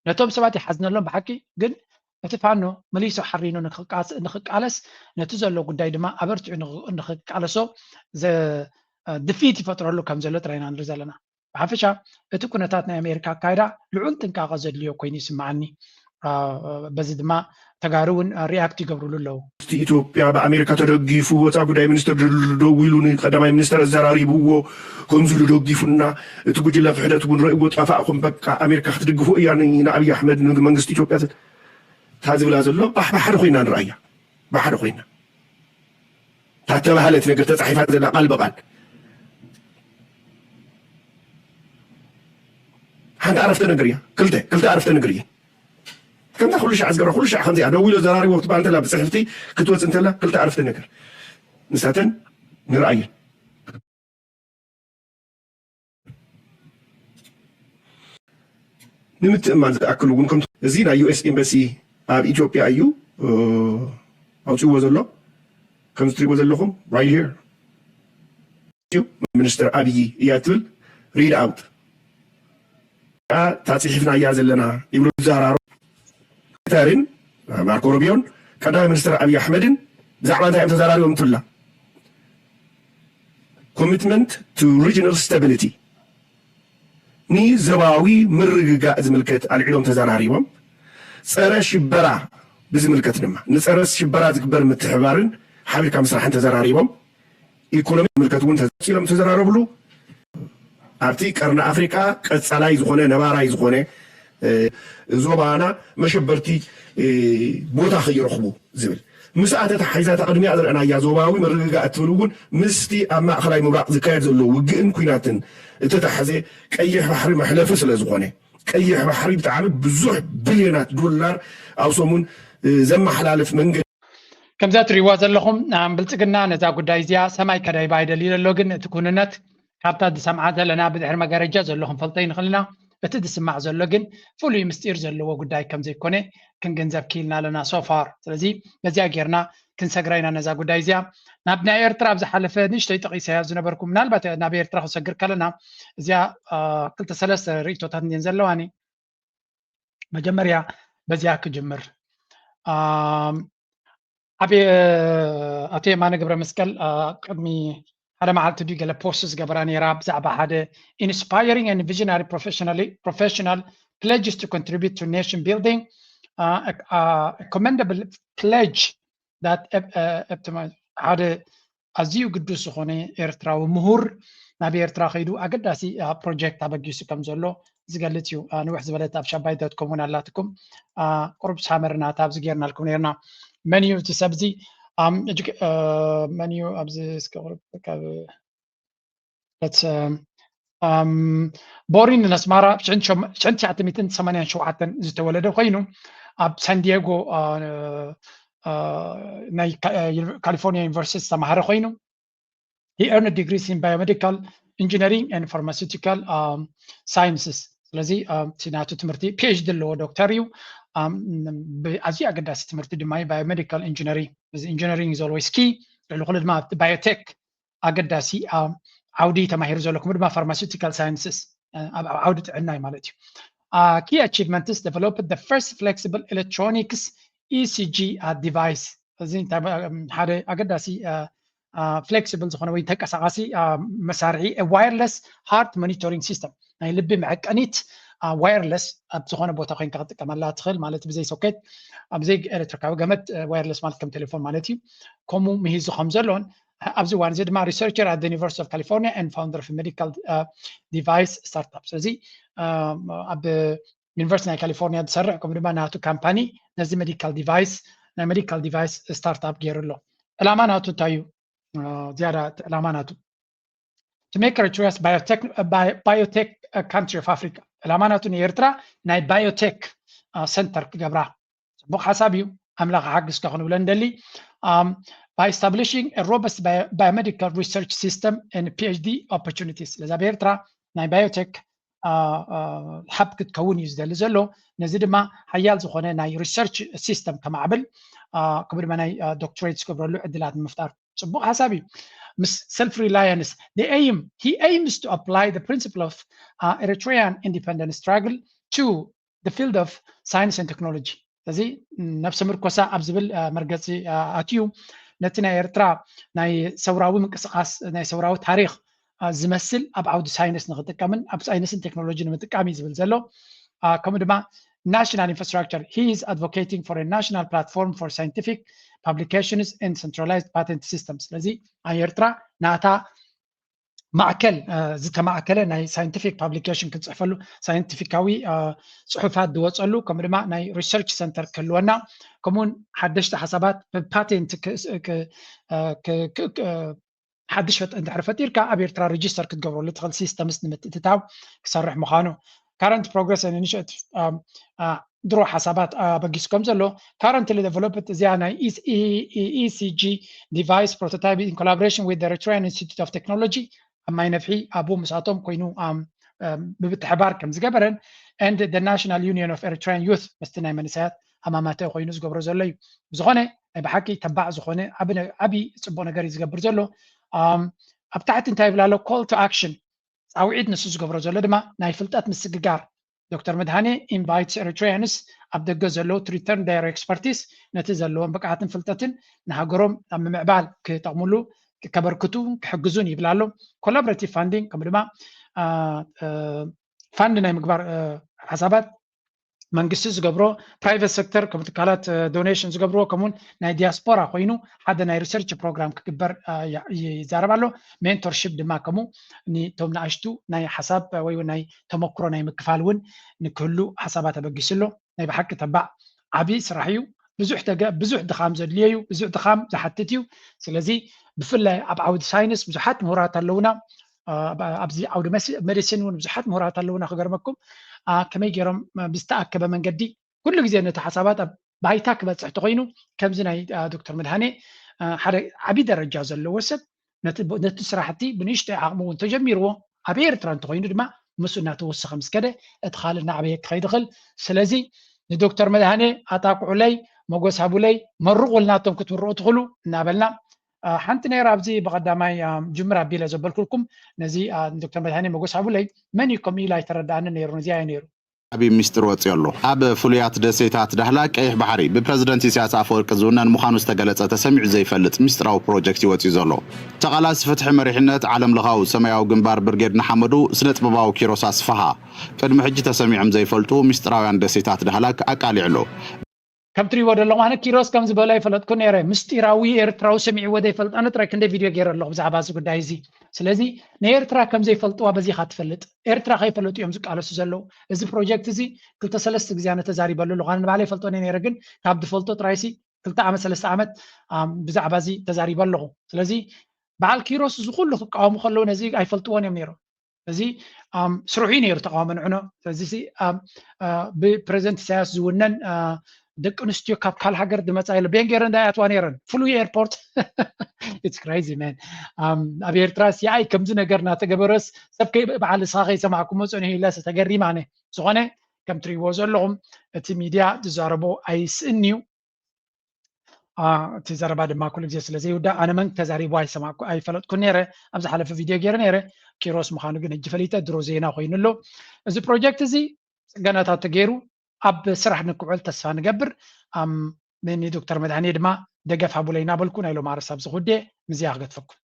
ነቶም ሰባት ይሓዝነሎም ብሓቂ ግን እቲ ፋኖ መሊሱ ሓሪኑ ንክቃለስ ነቲ ዘሎ ጉዳይ ድማ ኣበርቲዑ ንክቃለሶ ድፊት ይፈጥረሉ ከም ዘሎ ጥራይ ኢና ንርኢ ዘለና። ብሓፈሻ እቲ ኩነታት ናይ ኣሜሪካ ኣካይዳ ልዑል ጥንቃቐ ዘድልዮ ኮይኑ ይስምዓኒ። በዚ ድማ ተጋሩ እውን ሪኣክት ይገብርሉ ኣለዉ። ኢትዮጵያ ብኣሜሪካ ተደጊፉ ወፃኢ ጉዳይ ሚኒስትር ደዊሉ ንቀዳማይ ሚኒስትር ኣዘራሪብዎ ከምዚ ኢሉ ደጊፉና እቲ ጉጅለ ክሕደት እውን ረእዎ ጠፋእኹም በቃ ኣሜሪካ ክትድግፎ እያ ንኣብይ ኣሕመድ ንመንግስቲ ኢትዮጵያ እታ ዝብላ ዘሎ ብሓደ ኮይና ንረኣያ ብሓደ ኮይና እታ ተባህለት ነገር ተፃሒፋ ዘላ ቃል ብቃል ሓንቲ ዓረፍተ ነገር እያ። ክልተ ክልተ ዓረፍተ ነገር እየ። ከምታ ኩሉ ሻዕ ዝገብራ ኩሉ ሻዕ ከምዚኣ ደው ኢሎ ዘራሪቦ ክትበሃል እንተላ ብፅሕፍቲ ክትወፅእ እንተላ ክልተ ዓረፍተ ነገር ንሳተን ንረኣየን። ንምትእማን ዝኣክል እውን ከም እዚ ናይ ዩኤስ ኤምባሲ ኣብ ኢትዮጵያ እዩ ኣውፅዎ ዘሎ። ከምዚ ትሪእዎ ዘለኹም right here ሚኒስትር ኣብይ እያ ትብል read out እታ ፅሒፍናያ ዘለና ይብሉ። ዝዘራረቡ ተርን ማርኮ ሩቢዮን ቀዳማይ ሚኒስትር ኣብይ ኣሕመድን ብዛዕባ እንታይ እዮም ተዘራሪቦም ትብላ commitment to regional stability ንዞባዊ ምርግጋእ ዝምልከት ኣልዒሎም ተዘራሪቦም። ፀረ ሽበራ ብዝምልከት ድማ ንፀረ ሽበራ ዝግበር ምትሕባርን ሓቢርካ ምስራሕን ተዘራሪቦም። ኢኮኖሚ ዝምልከት እውን ተፂሎም ተዘራረብሉ። ኣብቲ ቀርኒ ኣፍሪካ ቀፃላይ ዝኾነ ነባራይ ዝኾነ ዞባና መሸበርቲ ቦታ ከይረኽቡ ዝብል ምስኣ ተተሓሒዛ እታ ቅድሚያ ዝረኣናያ ዞባዊ ምርግጋእ እትብል እውን ምስቲ ኣብ ማእኸላይ ምብራቕ ዝካየድ ዘሎ ውግእን ኲናትን እተተሓዘ ቀይሕ ባሕሪ መሕለፊ ስለ ዝኾነ ቀይሕ ባሕሪ ብጣዕሚ ብዙሕ ቢልዮናት ዶላር ኣብ ሰሙን ዘመሓላልፍ መንገዲ ከምዛ ትሪእዋ ዘለኹም ብልፅግና ነዛ ጉዳይ እዚኣ ሰማይ ከዳይባ ይደሊ ዘሎ ግን እቲ ኩንነት ካብታ ዝሰምዓ ዘለና ብድሕሪ መጋረጃ ዘሎ ክንፈልጦ ይንኽእል ኢና። እቲ ዝስማዕ ዘሎ ግን ፍሉይ ምስጢር ዘለዎ ጉዳይ ከም ዘይኮነ ክንግንዘብ ክኢልና ኣለና so far። ስለዚ በዚኣ ጌርና ክንሰግራ ኢና ነዛ ጉዳይ እዚኣ። ናብ ናይ ኤርትራ ኣብ ዝሓለፈ ንእሽተይ ጠቒሰያ ዝነበርኩ ምናልባት ናብ ኤርትራ ክሰግር ከለና እዚኣ ክልተ ሰለስተ ርእይቶታት እየን ዘለዋኒ። መጀመርያ በዚኣ ክጅምር። ኣብ ኣቶ የማነ ገብረ መስቀል ቅድሚ ሓደ መዓልቲ ድዩ ገለ ፖስት ዝገበራ ነይራ ብዛዕባ ሓደ inspiring and visionary professionally professional pledges to contribute to nation building, commendable pledge that ሓደ ኣዝዩ ግዱስ ዝኾነ ኤርትራዊ ምሁር ናብ ኤርትራ ከይዱ ኣገዳሲ ፕሮጀክት ኣበጊሱ ከም ዘሎ ዝገልጽ እዩ። ንውሕ ዝበለት ኣብ ሻባይ ዶት ኮም እውን ኣላትኩም። ቁሩብ ሳመሪ ናታ ኣብዚ ጌርናልኩም ነርና። መን እዩ እቲ ሰብ እዚ? መን እዩ ኣብዚ እስከ ቁሩብ ካብ ቦሪን ነስማራ ሽሕን ትሽዓተ ሚእትን ሰማንያን ሸውዓተን ዝተወለደ ኮይኑ ኣብ ሳንዲየጎ ናይ ካሊፎርኒያ ዩኒቨርሲቲ ዝተማሃረ ኮይኑ he earned degrees in biomedical engineering and pharmaceutical sciences። ስለዚ እቲ ናቱ ትምህርቲ ፒኤችዲ ዘለዎ ዶክተር እዩ። ኣዝዩ ኣገዳሲ ትምህርቲ ድማ እዩ biomedical engineering። እዚ engineering is always key። ልዕሊ ኩሉ ድማ ኣብቲ ባዮቴክ ኣገዳሲ ዓውዲ ተማሂሩ ዘሎ ከምኡ ድማ pharmaceutical sciences ኣብ ዓውዲ ጥዕና እዩ ማለት እዩ። Key achievements developed the first flexible electronics ECG device። እዚ ሓደ ኣገዳሲ flexible ዝኾነ ወይ ተንቀሳቃሲ መሳርሒ wireless heart monitoring system ናይ ልቢ መዐቀኒት wireless ኣብ ዝኾነ ቦታ ኮይንካ ክትጥቀመላ ትኽእል ማለት ብዘይ ሶኬት ኣብ ዘይ ኤሌክትሪካዊ ገመድ wireless ማለት ከም ቴሌፎን ማለት እዩ። ከምኡ ምሂዙ ከም ዘሎን ኣብዚ እዋን እዚ ድማ researcher at the University of California and founder of medical device startup። ስለዚ ኣብ ዩኒቨርሲቲ ናይ ካሊፎርኒያ ዝሰርሕ ከምኡ ድማ ናቱ ካምፓኒ ነዚ ሜዲካል ዲቫይስ ናይ ሜዲካል ዲቫይስ ስታርታፕ ገይሩ ኣሎ። ዕላማ ናቱ እንታይ እዩ? ዝያዳ ዕላማ ናቱ to make Eritrea biotech country of Africa። ዕላማ ናቱ ንኤርትራ ናይ ባዮቴክ ሰንተር ክገብራ። ፅቡቅ ሓሳብ እዩ። ኣምላኽ ሓግዝካ ክንብሎ ንደሊ። By establishing a robust biomedical research system and PhD opportunities። ስለዚ ኣብ ኤርትራ ናይ ባዮቴክ hub ክትከውን እዩ ዝደሊ ዘሎ። ነዚ ድማ ሓያል ዝኾነ ናይ research system ከማዕብል ከምኡ ድማ ናይ doctorate ዝገብረሉ ዕድላት ንምፍጣር። ፅቡቅ ሓሳብ እዩ። ምስ self reliance the aim he aims to apply the principle of Eritrean independent struggle to the field of science and technology። ስለዚ ነብሰ ምርኮሳ ኣብ ዝብል መርገፂ ኣትዩ ነቲ ናይ ኤርትራ ናይ ሰውራዊ ምንቅስቃስ ናይ ሰውራዊ ታሪክ ዝመስል ኣብ ዓውዲ ሳይንስ ንክጥቀምን ኣብ ሳይንስን ቴክኖሎጂ ንምጥቃም እዩ ዝብል ዘሎ። ከምኡ ድማ national infrastructure he is advocating for a national platform for scientific publications and centralized patent system። ስለዚ ኣብ ኤርትራ ናታ ማእከል ዝተማእከለ ናይ ሳይንቲፊክ ፓብሊኬሽን ክንፅሕፈሉ ሳይንቲፊካዊ ፅሑፋት ዝወፀሉ ከምኡ ድማ ናይ ሪሰርች ሰንተር ክህልወና ከምኡውን ሓደሽቲ ሓሳባት ብፓቴንት ሓድሽ ፈጥ እንድሕር ፈጢርካ ኣብ ኤርትራ ሬጅስተር ክትገብረሉ ትኽእል ሲስተምስ ንምትእትታው ክሰርሕ ምዃኑ current progress and initiative ድሮ ሓሳባት ኣበጊሱ ከም ዘሎ፣ currently developed እዚኣ ናይ E C G device prototype in collaboration with the Eritrean Institute of Technology ኣብ ማይ ነፍሒ ኣብኡ ምስኣቶም ኮይኑ ብምትሕባር ከም ዝገበረን and the National Union of Eritrean Youth ምስቲ ናይ መንእሰያት ሃማማተ ኮይኑ ዝገብሮ ዘሎ እዩ። ብዝኾነ ናይ ብሓቂ ተባዕ ዝኾነ ዓቢ ጽቡቕ ነገር እዩ ዝገብር ዘሎ። ኣብ ታሕቲ እንታይ ይብል ኣሎ? Call to action ፃውዒት ንሱ ዝገብሮ ዘሎ ድማ ናይ ፍልጠት ምስግጋር። ዶክተር መድሃኔ invites Eritreans ኣብ ደገ ዘለዉ to return their expertise ነቲ ዘለዎም ብቅዓትን ፍልጠትን ንሃገሮም ኣብ ምምዕባል ክጠቕምሉ ከበርክቱ ክሕግዙን ይብል ኣሎ። Collaborative funding ከምኡ ድማ fund ናይ ምግባር ሓሳባት መንግስቲ ዝገብሮ private sector ከም ትካላት donation ዝገብርዎ ከምኡውን ናይ diaspora ኮይኑ ሓደ ናይ research program ክግበር ይዛረብ ኣሎ። Mentorship ድማ ከምኡ ንቶም ንኣሽቱ ናይ ሓሳብ ወይ ናይ ተመክሮ ናይ ምክፋል እውን ንክህሉ ሓሳባት ኣበጊሱ ኣሎ። ናይ ብሓቂ ተባዕ ዓብዪ ስራሕ እዩ። ብዙሕ ተገ ብዙሕ ድኻም ዘድልዮ እዩ። ብዙሕ ድኻም ዝሓትት እዩ። ስለዚ ብፍላይ ኣብ ዓውዲ ሳይንስ ብዙሓት ምሁራት ኣለውና። ኣብዚ ዓውዲ medicine እውን ብዙሓት ምሁራት ኣለውና። ክገርመኩም ከመይ ገይሮም ብዝተኣከበ መንገዲ ኩሉ ግዜ ነቲ ሓሳባት ኣብ ባይታ ክበፅሕ ተኮይኑ ከምዚ ናይ ዶክተር መድሃኔ ሓደ ዓብዪ ደረጃ ዘለዎ ሰብ ነቲ ስራሕቲ ብንእሽተይ ዓቕሚ እውን ተጀሚርዎ ኣብ ኤርትራ እንተኮይኑ ድማ ምስኡ እናተወሰኸ ምስ ከደ እቲ ካልእ እናዕበየ ክኸይድ ይኽእል። ስለዚ ንዶክተር መድሃኔ ኣጣቅዑለይ፣ መጎስ ሃቡለይ፣ መርቑልና እቶም ክትምርቑ ትኽእሉ እናበልና ሓንቲ ነይራ ኣብዚ ብቐዳማይ ጅምር ኣቢለ ዘበልኩልኩም ነዚ ዶክተር መድሃኔ መጎስ ሃቡለይ መን እዩ ከምኡ ኢሉ ኣይተረዳኣንን ነይሩ። ነዚኣ እዩ ነይሩ። ዓቢ ሚስጥር ወጺኡ ኣሎ። ኣብ ፍሉያት ደሴታት ዳህላክ ቀይሕ ባሕሪ ብፕረዚደንት ኢሳያስ ኣፈወርቂ ዝውነን ምዃኑ ዝተገለጸ ተሰሚዑ ዘይፈልጥ ሚስጥራዊ ፕሮጀክት እዩ ወጺኡ ዘሎ። ተቓላሲ ፍትሒ መሪሕነት ዓለምለኻዊ ሰማያዊ ግንባር ብርጌድ ንሓመዱ ስነ ጥበባዊ ኪሮስ ኣስፍሃ ቅድሚ ሕጂ ተሰሚዖም ዘይፈልጡ ሚስጥራውያን ደሴታት ዳህላክ ኣቃሊዑ ኣሎ። ከም ትሪእዎ ዘለኹም ኣነ ኪሮስ ከም ዝበሎ ኣይፈለጥኩ ነይረ። ምስጢራዊ ኤርትራዊ ሰሚዕዎ ዘይፈልጥ ኣነ ጥራይ ክንደይ ቪድዮ ገይረ ኣለኹ ብዛዕባ እዚ ጉዳይ እዚ። ስለዚ ንኤርትራ ከም ዘይፈልጥዋ በዚ ኢኻ ትፈልጥ። ኤርትራ ከይፈለጡ እዮም ዝቃለሱ ዘለዉ። እዚ ፕሮጀክት እዚ ክልተ ሰለስተ ግዜ ኣነ ተዛሪበሉ ኣለኹ። ኣነ ንባዕለይ ይፈልጦ ነይረ፣ ግን ካብ ዝፈልጦ ጥራይሲ ክልተ ዓመት ሰለስተ ዓመት ብዛዕባ እዚ ተዛሪበ ኣለኹ። ስለዚ በዓል ኪሮስ እዚ ኩሉ ክቃወሙ ከለዉ ነዚ ኣይፈልጥዎን እዮም ነይሮም። እዚ ስርሑ ነይሩ ተቃውሞ ንዕኖ። እዚ ብፕረዚደንት ኢሳያስ ዝውነን ደቂ ኣንስትዮ ካብ ካልእ ሃገር ዝመፃ የለ ቤን ገይረን ዳ ያትዋ ነይረን ፍሉይ ኤርፖርት it's crazy man። ኣብ ኤርትራ ሲኣይ ከምዚ ነገር እናተገበረስ ሰብ ከይ በዓል እስኻ ከይሰማዕኩሞ ፀኒሑ ኢለስ ተገሪማ ኣነ። ዝኾነ ከም ትሪእዎ ዘለኹም እቲ ሚድያ ዝዛረቦ ኣይስእን እዩ። እቲ ዘረባ ድማ ኩሉ ግዜ ስለ ዘይውዳእ ኣነ መን ተዛሪቡ ኣይሰማዕኩ ኣይፈለጥኩ ነይረ። ኣብ ዝሓለፈ ቪድዮ ገይረ ነይረ። ኪሮስ ምዃኑ ግን ሕጂ ፈሊጠ ድሮ ዜና ኮይኑ ኣሎ። እዚ ፕሮጀክት እዚ ፅገናታት ተገይሩ ኣብ ስራሕ ንክውዕል ተስፋ ንገብር። ንዶክተር መድሃኔ ድማ ደገፍ ሃቡለይ እናበልኩ ናይ ሎማርስ ኣብዚ ክውድየ ምስዚኣ ክገድፈኩም።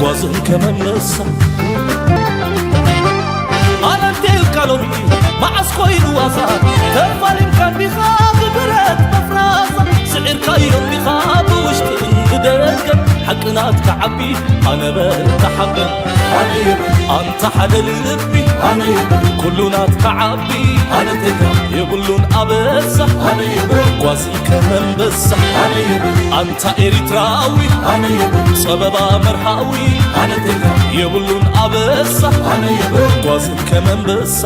ጓዝን ከመመሳ ኣነንቴልካ ሎሚ መዓስ ኮይኑ ዋዛ ተፋሊምካ እንዲኻ ብብረት መፍራዛ ስዒርካዮ እንዲኻ ብውሽጥን ብደገን ሓቂ ናትካ ዓቢ ኣነ በል ተሓበን ኣንታ ሓደ ልቢ ኩሉ ናትካ ዓቢ የብሉን ኣበሳ ጓዝን ከመንበሳ ኣንታ ኤሪትራዊ ጸበባ መርሃዊ የብሉን ኣበሳ ጓዝን ከመንበሳ